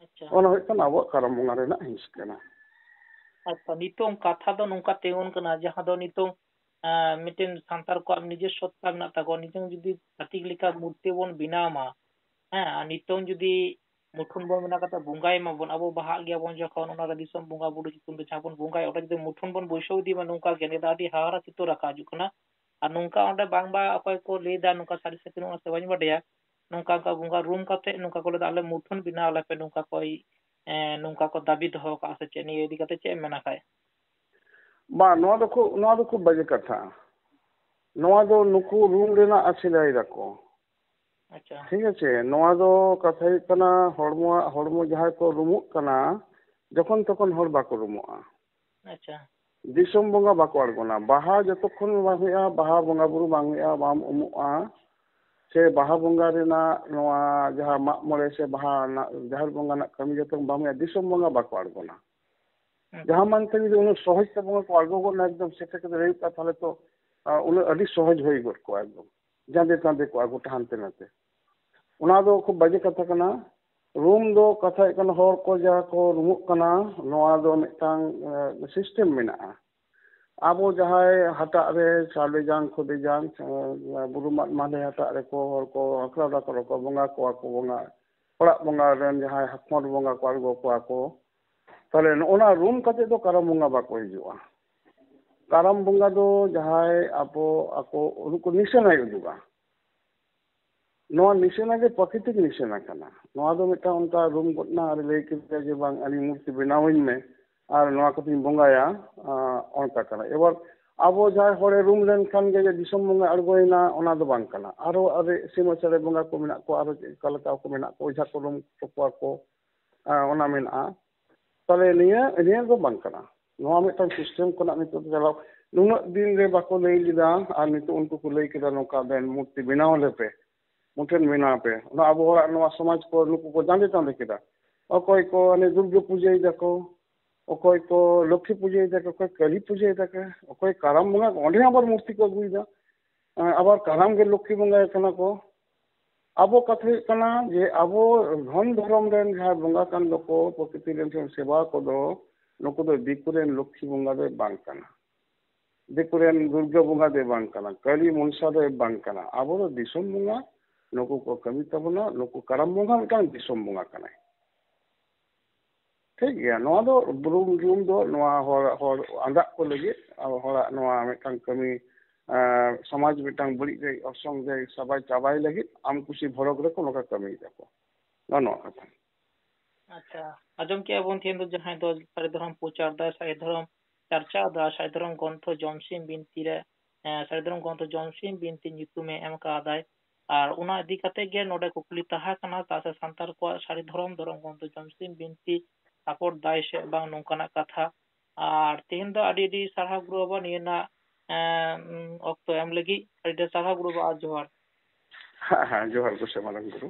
ᱟᱪᱪᱷᱟ᱾ ᱚᱱᱟ ᱦᱩᱭᱩᱜ ᱠᱟᱱᱟ ᱟᱵᱚᱣᱟᱜ ᱠᱟᱨᱟᱢ ᱵᱚᱸᱜᱟ ᱨᱮᱱᱟᱜ ᱦᱤᱸᱥ ᱠᱟᱱᱟ᱾ ᱟᱪᱪᱷᱟ, ᱱᱤᱛᱚᱝ ᱠᱟᱛᱷᱟ ᱫᱚ ᱱᱚᱝᱠᱟ ᱛᱤᱸᱜᱩᱱ ᱠᱟᱱᱟ, ᱡᱟᱦᱟᱸ ᱫᱚ ᱱᱤᱛᱚᱝ, ᱟᱸ, ᱢᱤᱫᱴᱮᱱ ᱥᱟᱱᱛᱟᱲ ᱠᱚᱣᱟᱜ ᱱᱤᱡᱮᱨ ᱥᱚᱛᱛᱟ ᱢᱮᱱᱟᱜ ᱛᱟᱠᱚᱣᱟ, ᱱᱤᱛᱚᱝ ᱡᱩᱫᱤ ᱪᱷᱟᱹᱛᱤᱠ ᱞᱮᱠᱟ ᱢᱩᱨᱛᱤ ᱵᱚᱱ ᱵᱮᱱᱟᱣ ᱢᱟ, ᱦᱮᱸ, ᱟᱨ ᱱᱤᱛᱚᱝ ᱡᱩᱫᱤ ᱢᱩᱴᱷᱟᱹᱱ ᱵᱚᱱ ᱵᱮᱱᱟᱣ ᱠᱟᱛᱮ ᱵᱚᱸᱜᱟᱭ ᱢᱟᱵᱚᱱ, ᱟᱵᱚ ᱵᱟᱦᱟᱜ ᱜᱮᱭᱟᱵᱚᱱ ᱡᱚᱠᱷᱚᱱ, ᱚᱱᱟ ᱨᱮ ᱫᱤᱥᱚᱢ ᱵᱚᱸᱜᱟ ᱵᱩᱨᱩ ᱧᱩᱛᱩᱢ ᱛᱮ ᱡᱟᱦᱟᱸ ᱵᱚᱱ ᱵᱚᱸᱜᱟᱭᱟ, ᱚᱸᱰᱮ ᱡᱩᱫᱤ ᱢᱩᱴᱷᱟᱹᱱ ᱵᱚᱱ ᱵᱟᱹᱭᱥᱟᱹᱣ ᱤᱫᱤ ᱢᱟ, ᱱᱚᱝᱠᱟ ᱜᱮ ᱱᱤᱭᱟᱹ ᱫᱚ ᱟᱹᱰᱤ ᱦᱟᱦᱟᱲᱟ ᱪᱤᱛᱟᱹᱨ ᱨᱟᱠᱟᱵ ᱦᱤᱡᱩᱜ ᱠᱟᱱᱟ᱾ ᱟᱨ ᱱᱚᱝᱠᱟ ᱚᱸᱰᱮ ᱵᱟᱝ ᱵᱟ ᱚᱠᱚᱭ ᱠᱚ ᱞᱟᱹᱭ ᱮᱫᱟ, ᱱᱚᱝᱠᱟ ᱥᱟᱹᱨᱤ ᱥᱮ ᱛᱤᱱᱟᱹᱜ ᱥᱮ ᱵᱟᱹᱧ ᱵᱟᱰᱟᱭᱟ, ᱱᱚᱝᱠᱟ ᱚᱱᱠᱟ ᱵᱚᱸᱜᱟ ᱨᱩᱢ ᱠᱟᱛᱮ ᱱᱚᱝᱠᱟ ᱠᱚ ᱞᱟᱹᱭ ᱮᱫᱟ, "ᱟᱞᱮ ᱢᱩᱴᱷᱟᱹᱱ ᱵᱮᱱᱟᱣ ᱟᱞᱮ ᱯᱮ", ᱱᱚᱝᱠᱟ ᱠᱚ, ᱮ, ᱱᱚᱝᱠᱟ ᱠᱚ ᱫᱟᱹᱵᱤ ᱫᱚᱦᱚ ᱟᱠᱟᱫᱼᱟ ᱥᱮ ᱪᱮᱫ? ᱱᱤᱭᱟᱹ ᱤᱫᱤ ᱠᱟᱛᱮ ᱪᱮᱫ ᱮᱢ ᱢᱮᱱᱟ ᱠᱷᱟᱡ? ᱵᱟᱝ, ᱱᱚᱣᱟ ᱫᱚ ᱠᱷᱩᱵ, ᱱᱚᱣᱟ ᱫᱚ ᱠᱷᱩᱵ ᱵᱟᱡᱮ ᱠᱟᱛᱷᱟ᱾ ᱱᱚᱣᱟ ᱫᱚ ᱱᱩᱠᱩ ᱨᱩᱢ ᱨᱮᱱᱟᱜ ᱟᱥᱤᱞᱟᱭ ᱫᱟᱠᱚ᱾ ᱟᱪᱪᱷᱟ᱾ ᱴᱷᱤᱠ ᱟᱪᱷᱮ, ᱱᱚᱣᱟ ᱫᱚ ᱠᱟᱛᱷᱟ ᱦᱩᱭᱩᱜ ᱠᱟᱱᱟ, ᱦᱚᱲᱢᱚ, ᱦᱚᱲᱢᱚ ᱡᱟᱦᱟᱸᱭ ᱠᱚ ᱨᱩᱢᱩᱜ ᱠᱟᱱᱟ, ᱡᱚᱠᱷᱚᱱ ᱛᱚᱠᱷᱚᱱ ᱦᱚᱲ ᱵᱟᱠᱚ ᱨᱩᱢᱩᱜᱼᱟ᱾ ᱟᱪᱪᱷᱟ᱾ ᱫᱤᱥᱚᱢ ᱵᱚᱸᱜᱟ ᱵᱟᱠᱚ ᱟᱬᱜᱚᱱᱟ᱾ ᱵᱟᱦᱟ ᱡᱚᱛᱚᱠᱷᱚᱱ ᱵᱟᱝ ᱦᱩᱭᱩᱜᱼᱟ, ᱵᱟᱦᱟ ᱵᱚᱸᱜᱟ ᱵᱩᱨᱩ ᱵᱟᱝ ᱦᱩᱭᱩᱜᱼᱟ, ᱵᱟᱢ ᱩᱢᱩᱜᱼᱟ, ᱥᱮ ᱵᱟᱦᱟ ᱵᱚᱸᱜᱟ ᱨᱮᱱᱟᱜ ᱱᱚᱣᱟ ᱡᱟᱦᱟᱸ ᱢᱟᱜ ᱢᱚᱬᱮ ᱥᱮ ᱵᱟᱦᱟ ᱨᱮᱱᱟᱜ ᱡᱟᱦᱮᱨ ᱵᱚᱸᱜᱟ ᱨᱮᱱᱟᱜ ᱠᱟᱹᱢᱤ ᱡᱚᱛᱚ ᱵᱟᱝ ᱦᱩᱭᱩᱜᱼᱟ, ᱫᱤᱥᱚᱢ ᱵᱚᱸᱜᱟ ᱵᱟᱠᱚ ᱟᱬᱜᱚᱱᱟ᱾ ᱦᱩᱸ᱾ ᱡᱟᱦᱟᱸ ᱢᱟᱱᱛᱮ ᱡᱩᱫᱤ ᱩᱱᱟᱹᱜ ᱥᱚᱦᱚᱡ ᱛᱮ ᱵᱚᱸᱜᱟ ᱠᱚ ᱟᱬᱜᱚ ᱜᱚᱫ ᱮᱱᱟ, ᱮᱠᱫᱚᱢ ᱥᱮᱴᱮᱨ ᱠᱟᱛᱮ ᱞᱟᱹᱭ ᱠᱟᱜᱼᱟ, ᱛᱟᱦᱚᱞᱮ ᱛᱚ, ᱟ, ᱩᱱᱟᱹᱜ ᱟᱹᱰᱤ ᱥᱚᱦᱚᱡ ᱦᱩᱭ ᱜᱚᱫ ᱠᱚᱜᱼᱟ ᱮᱠᱫᱚᱢ᱾ ᱡᱟᱸᱫᱮ ᱛᱟᱸᱫᱮ ᱠᱚᱜᱼᱟ ᱜᱚᱴᱟ ᱦᱟᱱᱛᱮ ᱱᱟᱛᱮ᱾ ᱚᱱᱟ ᱫᱚ ᱠᱷᱩᱵ ᱵᱟᱡᱮ ᱠᱟᱛᱷᱟ ᱠᱟᱱᱟ᱾ ᱨᱩᱢ ᱫᱚ ᱠᱟᱛᱷᱟ ᱦᱩᱭᱩᱜ ᱠᱟᱱᱟ, ᱦᱚᱲ ᱠᱚ ᱡᱟᱦᱟᱸ ᱠᱚ ᱨᱩᱢᱩᱜ ᱠᱟᱱᱟ, ᱱᱚᱣᱟ ᱫᱚ ᱢᱤᱫᱴᱟᱝ, ᱮ, ᱥᱤᱥᱴᱮᱢ ᱢᱮᱱᱟᱜᱼᱟ᱾ ᱟᱵᱚ ᱡᱟᱦᱟᱸᱭ ᱦᱟᱴᱟᱜ ᱨᱮ ᱪᱟᱣᱞᱮ ᱡᱟᱝ, ᱠᱷᱚᱫᱮ ᱡᱟᱝ, ᱮ, ᱵᱩᱨᱩ ᱢᱟᱫ ᱢᱟᱦᱞᱮ ᱦᱟᱴᱟᱜ ᱨᱮᱠᱚ ᱦᱚᱲ ᱠᱚ ᱟᱠᱷᱲᱟ ᱚᱲᱟᱜ ᱠᱚᱨᱮ ᱠᱚ ᱵᱚᱸᱜᱟ ᱠᱚᱣᱟ ᱠᱚ, ᱵᱚᱸᱜᱟ, ᱚᱲᱟᱜ ᱵᱚᱸᱜᱟ ᱨᱮᱱ ᱡᱟᱦᱟᱸᱭ ᱦᱚᱯᱚᱱ ᱵᱚᱸᱜᱟ ᱠᱚ ᱟᱬᱜᱚ ᱠᱚᱣᱟ ᱠᱚ, ᱛᱟᱦᱞᱮ ᱱᱚᱜᱼᱚ ᱱᱟ ᱨᱩᱢ ᱠᱟᱛᱮ ᱫᱚ ᱠᱟᱨᱟᱢ ᱵᱚᱸᱜᱟ ᱵᱟᱠᱚ ᱦᱤᱡᱩᱜᱼᱟ᱾ ᱠᱟᱨᱟᱢ ᱵᱚᱸᱜᱟ ᱫᱚ ᱡᱟᱦᱟᱸᱭ ᱟᱵᱚ, ᱟᱠᱚ, ᱩᱱᱠᱩ ᱱᱤᱥᱟᱹᱱᱟᱭ ᱩᱫᱩᱜᱟ᱾ ᱱᱚᱣᱟ ᱱᱤᱥᱟᱹᱱᱟ ᱜᱮ ᱯᱨᱟᱠᱨᱤᱛᱤᱠ ᱱᱤᱥᱟᱹᱱᱟ ᱠᱟᱱᱟ᱾ ᱱᱚᱣᱟ ᱫᱚ ᱢᱤᱫᱴᱟᱝ ᱚᱱᱠᱟ ᱨᱩᱢ ᱜᱚᱫ ᱮᱱᱟ ᱟᱨ ᱞᱟᱹᱭ ᱠᱮᱫᱟ ᱡᱮ, "ᱵᱟᱝ, ᱟᱹᱞᱤᱧ ᱢᱩᱨᱛᱤ ᱵᱮᱱᱟᱣᱟᱹᱧ ᱢᱮ ᱟᱨ ᱱᱚᱣᱟ ᱠᱚᱛᱮᱧ ᱵᱚᱸᱜᱟᱭᱟ", ᱟᱸ, ᱚᱱᱠᱟ ᱠᱟᱱᱟ᱾ ᱮᱵᱟᱨ ᱟᱵᱚ ᱡᱟᱦᱟᱸᱭ ᱦᱚᱲᱮ ᱨᱩᱢ ᱞᱮᱱᱠᱷᱟᱱ ᱜᱮ ᱡᱮ ᱫᱤᱥᱚᱢ ᱵᱚᱸᱜᱟ ᱟᱬᱜᱚᱭᱮᱱᱟ, ᱚᱱᱟ ᱫᱚ ᱵᱟᱝ ᱠᱟᱱᱟ᱾ ᱟᱨᱚ, ᱟᱨᱚ ᱥᱤᱢ ᱟᱹᱥᱟᱹᱲᱮ ᱵᱚᱸᱜᱟ ᱠᱚ ᱢᱮᱱᱟᱜ ᱠᱚᱣᱟ, ᱟᱨᱚ ᱪᱮᱫ ᱚᱠᱟ ᱞᱮᱠᱟ ᱠᱚ ᱢᱮᱱᱟᱜ ᱠᱚᱣᱟ, ᱚᱡᱷᱟ ᱠᱚ ᱨᱩᱢ ᱦᱚᱪᱚ ᱠᱚᱣᱟ ᱠᱚ, ᱟᱸ, ᱚᱱᱟ ᱢᱮᱱᱟᱜᱼᱟ᱾ ᱛᱟᱦᱞᱮ ᱱᱤᱭᱟᱹ, ᱱᱤᱭᱟᱹ ᱫᱚ ᱵᱟᱝ ᱠᱟᱱᱟ᱾ ᱱᱚᱣᱟ ᱢᱤᱫᱴᱟᱝ ᱥᱤᱥᱴᱮᱢ ᱠᱷᱚᱱᱟᱜ ᱱᱤᱛᱚᱜ ᱫᱚ ᱪᱟᱞᱟᱣ, ᱱᱩᱱᱟᱹᱜ ᱫᱤᱱ ᱨᱮ ᱵᱟᱠᱚ ᱞᱟᱹᱭ ᱞᱮᱫᱟ, ᱟᱨ ᱱᱤᱛᱚᱜ ᱩᱱᱠᱩ ᱠᱚ ᱞᱟᱹᱭ ᱠᱮᱫᱟ, "ᱱᱚᱝᱠᱟ ᱵᱮᱱ ᱢᱩᱨᱛᱤ ᱵᱮᱱᱟᱣ ᱟᱞᱮ ᱯᱮ, ᱢᱩᱴᱷᱟᱹᱱ ᱵᱮᱱᱟᱣ ᱯᱮ", ᱚᱱᱟ ᱟᱵᱚ ᱦᱚᱲᱟᱜ ᱱᱚᱣᱟ ᱥᱚᱢᱟᱡᱽ ᱠᱚ ᱱᱩᱠᱩ ᱠᱚ ᱡᱟᱸᱫᱮ ᱛᱟᱸᱫᱮ ᱠᱮᱫᱟ᱾ ᱚᱠᱚᱭ ᱠᱚ ᱦᱟᱱᱮ ᱫᱩᱨᱜᱟᱹ ᱯᱩᱡᱟᱹᱭ ᱫᱟᱠᱚ, ᱚᱠᱚᱭ ᱠᱚ ᱞᱚᱠᱠᱷᱤ ᱯᱩᱡᱟᱹᱭ ᱫᱟᱠᱚ, ᱚᱠᱚᱭ ᱠᱟᱹᱞᱤ ᱯᱩᱡᱟᱹᱭ ᱫᱟᱠᱚ, ᱚᱠᱚᱭ ᱠᱟᱨᱟᱢ ᱵᱚᱸᱜᱟ, ᱚᱸᱰᱮ ᱦᱚᱸ ᱟᱵᱟᱨ ᱢᱩᱨᱛᱤ ᱠᱚ ᱟᱹᱜᱩᱭᱮᱫᱟ᱾ ᱮᱸ, ᱟᱵᱟᱨ ᱠᱟᱨᱟᱢ ᱜᱮ ᱞᱚᱠᱠᱷᱤ ᱵᱚᱸᱜᱟᱭ ᱠᱟᱱᱟ ᱠᱚ᱾ ᱟᱵᱚ ᱠᱟᱛᱷᱟ ᱦᱩᱭᱩᱜ ᱠᱟᱱᱟ ᱡᱮ ᱟᱵᱚ ᱫᱷᱚᱱ ᱫᱷᱚᱨᱚᱢ ᱨᱮᱱ ᱡᱟᱦᱟᱸᱭ ᱵᱚᱸᱜᱟ ᱠᱟᱱ ᱫᱚᱠᱚ, ᱯᱨᱚᱠᱨᱤᱛᱤ ᱨᱮᱱ ᱥᱮᱵᱟ ᱠᱚᱫᱚ, ᱱᱩᱠᱩ ᱫᱚ ᱫᱤᱠᱩ ᱨᱮᱱ ᱞᱚᱠᱠᱷᱤ ᱵᱚᱸᱜᱟ ᱫᱚᱭ ᱵᱟᱝ ᱠᱟᱱᱟ, ᱫᱤᱠᱩ ᱨᱮᱱ ᱫᱩᱨᱜᱟᱹ ᱵᱚᱸᱜᱟ ᱫᱚᱭ ᱵᱟᱝ ᱠᱟᱱᱟ, ᱠᱟᱹᱞᱤ ᱢᱚᱱᱥᱟ ᱫᱚᱭ ᱵᱟᱝ ᱠᱟᱱᱟ᱾ ᱟᱵᱚ ᱫᱚ ᱫᱤᱥᱚᱢ ᱵᱚᱸᱜᱟ, ᱱᱩᱠᱩ ᱠᱚ ᱠᱟᱹᱢᱤ ᱛᱟᱵᱚᱱᱟ᱾ ᱱᱩᱠᱩ ᱠᱟᱨᱟᱢ ᱵᱚᱸᱜᱟ ᱢᱤᱫᱴᱟᱝ ᱫᱤᱥᱚᱢ ᱵᱚᱸᱜᱟ ᱠᱟᱱᱟᱭ᱾ ᱴᱷᱤᱠ ᱜᱮᱭᱟ, ᱱᱚᱣᱟ ᱫᱚ ᱵᱩᱨᱩᱢ ᱧᱩᱢ ᱫᱚ ᱱᱚᱣᱟ ᱦᱚᱲ, ᱦᱚᱲ ᱟᱸᱫᱟᱜ ᱠᱚ ᱞᱟᱹᱜᱤᱫ, ᱟᱵᱚ ᱦᱚᱲᱟᱜ ᱱᱚᱣᱟ ᱢᱤᱫᱴᱟᱝ ᱠᱟᱹᱢᱤ, ᱮᱸ, ᱥᱚᱢᱟᱡᱽ ᱢᱤᱫᱴᱟᱝ ᱵᱟᱹᱲᱤᱡ ᱨᱮ ᱚᱨᱥᱚᱝ ᱨᱮ ᱥᱟᱵᱟᱭ ᱪᱟᱵᱟᱭ ᱞᱟᱹᱜᱤᱫ ᱟᱢ ᱠᱩᱥᱤ ᱵᱷᱚᱲᱚᱠ ᱨᱮᱠᱚ ᱱᱚᱝᱠᱟ ᱠᱟᱹᱢᱤᱭ ᱫᱟᱠᱚ᱾ ᱱᱚᱜᱼᱚ ᱱᱚᱣᱟ ᱠᱟᱛᱷᱟ᱾ ᱟᱪᱪᱷᱟ, ᱟᱸᱡᱚᱢ ᱠᱮᱜᱼᱟ ᱵᱚᱱ ᱛᱮᱦᱮᱧ ᱫᱚ ᱡᱟᱦᱟᱸᱭ ᱫᱚ ᱥᱟᱹᱨᱤ ᱫᱷᱚᱨᱚᱢ ᱯᱨᱚᱪᱟᱨ ᱫᱟᱭ, ᱥᱟᱹᱨᱤ ᱫᱷᱚᱨᱚᱢ ᱪᱟᱨᱪᱟᱣ ᱫᱟ, ᱥᱟᱹᱨᱤ ᱫᱷᱚᱨᱚᱢ ᱜᱨᱚᱱᱛᱷᱚ ᱡᱚᱢᱥᱤᱢ ᱵᱤᱱᱛᱤ ᱨᱮ, ᱮᱸ, ᱥᱟᱹᱨᱤ ᱫᱷᱚᱨᱚᱢ ᱜᱨᱚᱱᱛᱷᱚ ᱡᱚᱢᱥᱤᱢ ᱵᱤᱱᱛᱤ ᱧᱩᱛᱩᱢᱮ ᱮᱢ ᱠᱟᱣᱫᱟᱭ᱾ ᱟᱨ ᱚᱱᱟ ᱤᱫᱤ ᱠᱟᱛᱮ ᱜᱮ ᱱᱚᱰᱮ ᱠᱩᱠᱞᱤ ᱛᱟᱦᱮᱸ ᱠᱟᱱᱟ, ᱪᱮᱫᱟᱜ ᱥᱮ ᱥᱟᱱᱛᱟᱲ ᱠᱚᱣᱟᱜ ᱥᱟᱹᱨᱤ ᱫᱷᱚᱨᱚᱢ ᱫᱷᱚᱨᱚᱢ ᱜᱨᱚᱱᱛᱷᱚ ᱡᱚᱢᱥᱤᱢ ᱵᱤᱱᱛᱤ ᱥᱟᱯᱳᱨᱴ ᱫᱟᱭ ᱥᱮ ᱵᱟᱝ, ᱱᱚᱝᱠᱟᱱᱟᱜ ᱠᱟᱛᱷᱟ᱾ ᱟᱨ ᱛᱮᱦᱮᱧ ᱫᱚ ᱟᱹᱰᱤ ᱟᱹᱰᱤ ᱥᱟᱨᱦᱟᱣ ᱜᱩᱨᱩ ᱵᱟᱵᱟ ᱱᱤᱭᱟᱹ ᱨᱮᱱᱟᱜ, ᱮᱸ, ᱚᱠᱛᱚ ᱮᱢ ᱞᱟᱹᱜᱤᱫ ᱟᱹᱰᱤ ᱟᱹᱰᱤ ᱥᱟᱨᱦᱟᱣ ᱜᱩᱨᱩ ᱵᱟᱵᱟ, ᱟᱨ ᱡᱚᱦᱟᱨ᱾ ᱦᱮᱸ, ᱦᱮᱸ, ᱡᱚᱦᱟᱨ ᱜᱮ ᱥᱮ ᱢᱟᱨᱟᱝ ᱜᱩᱨᱩ᱾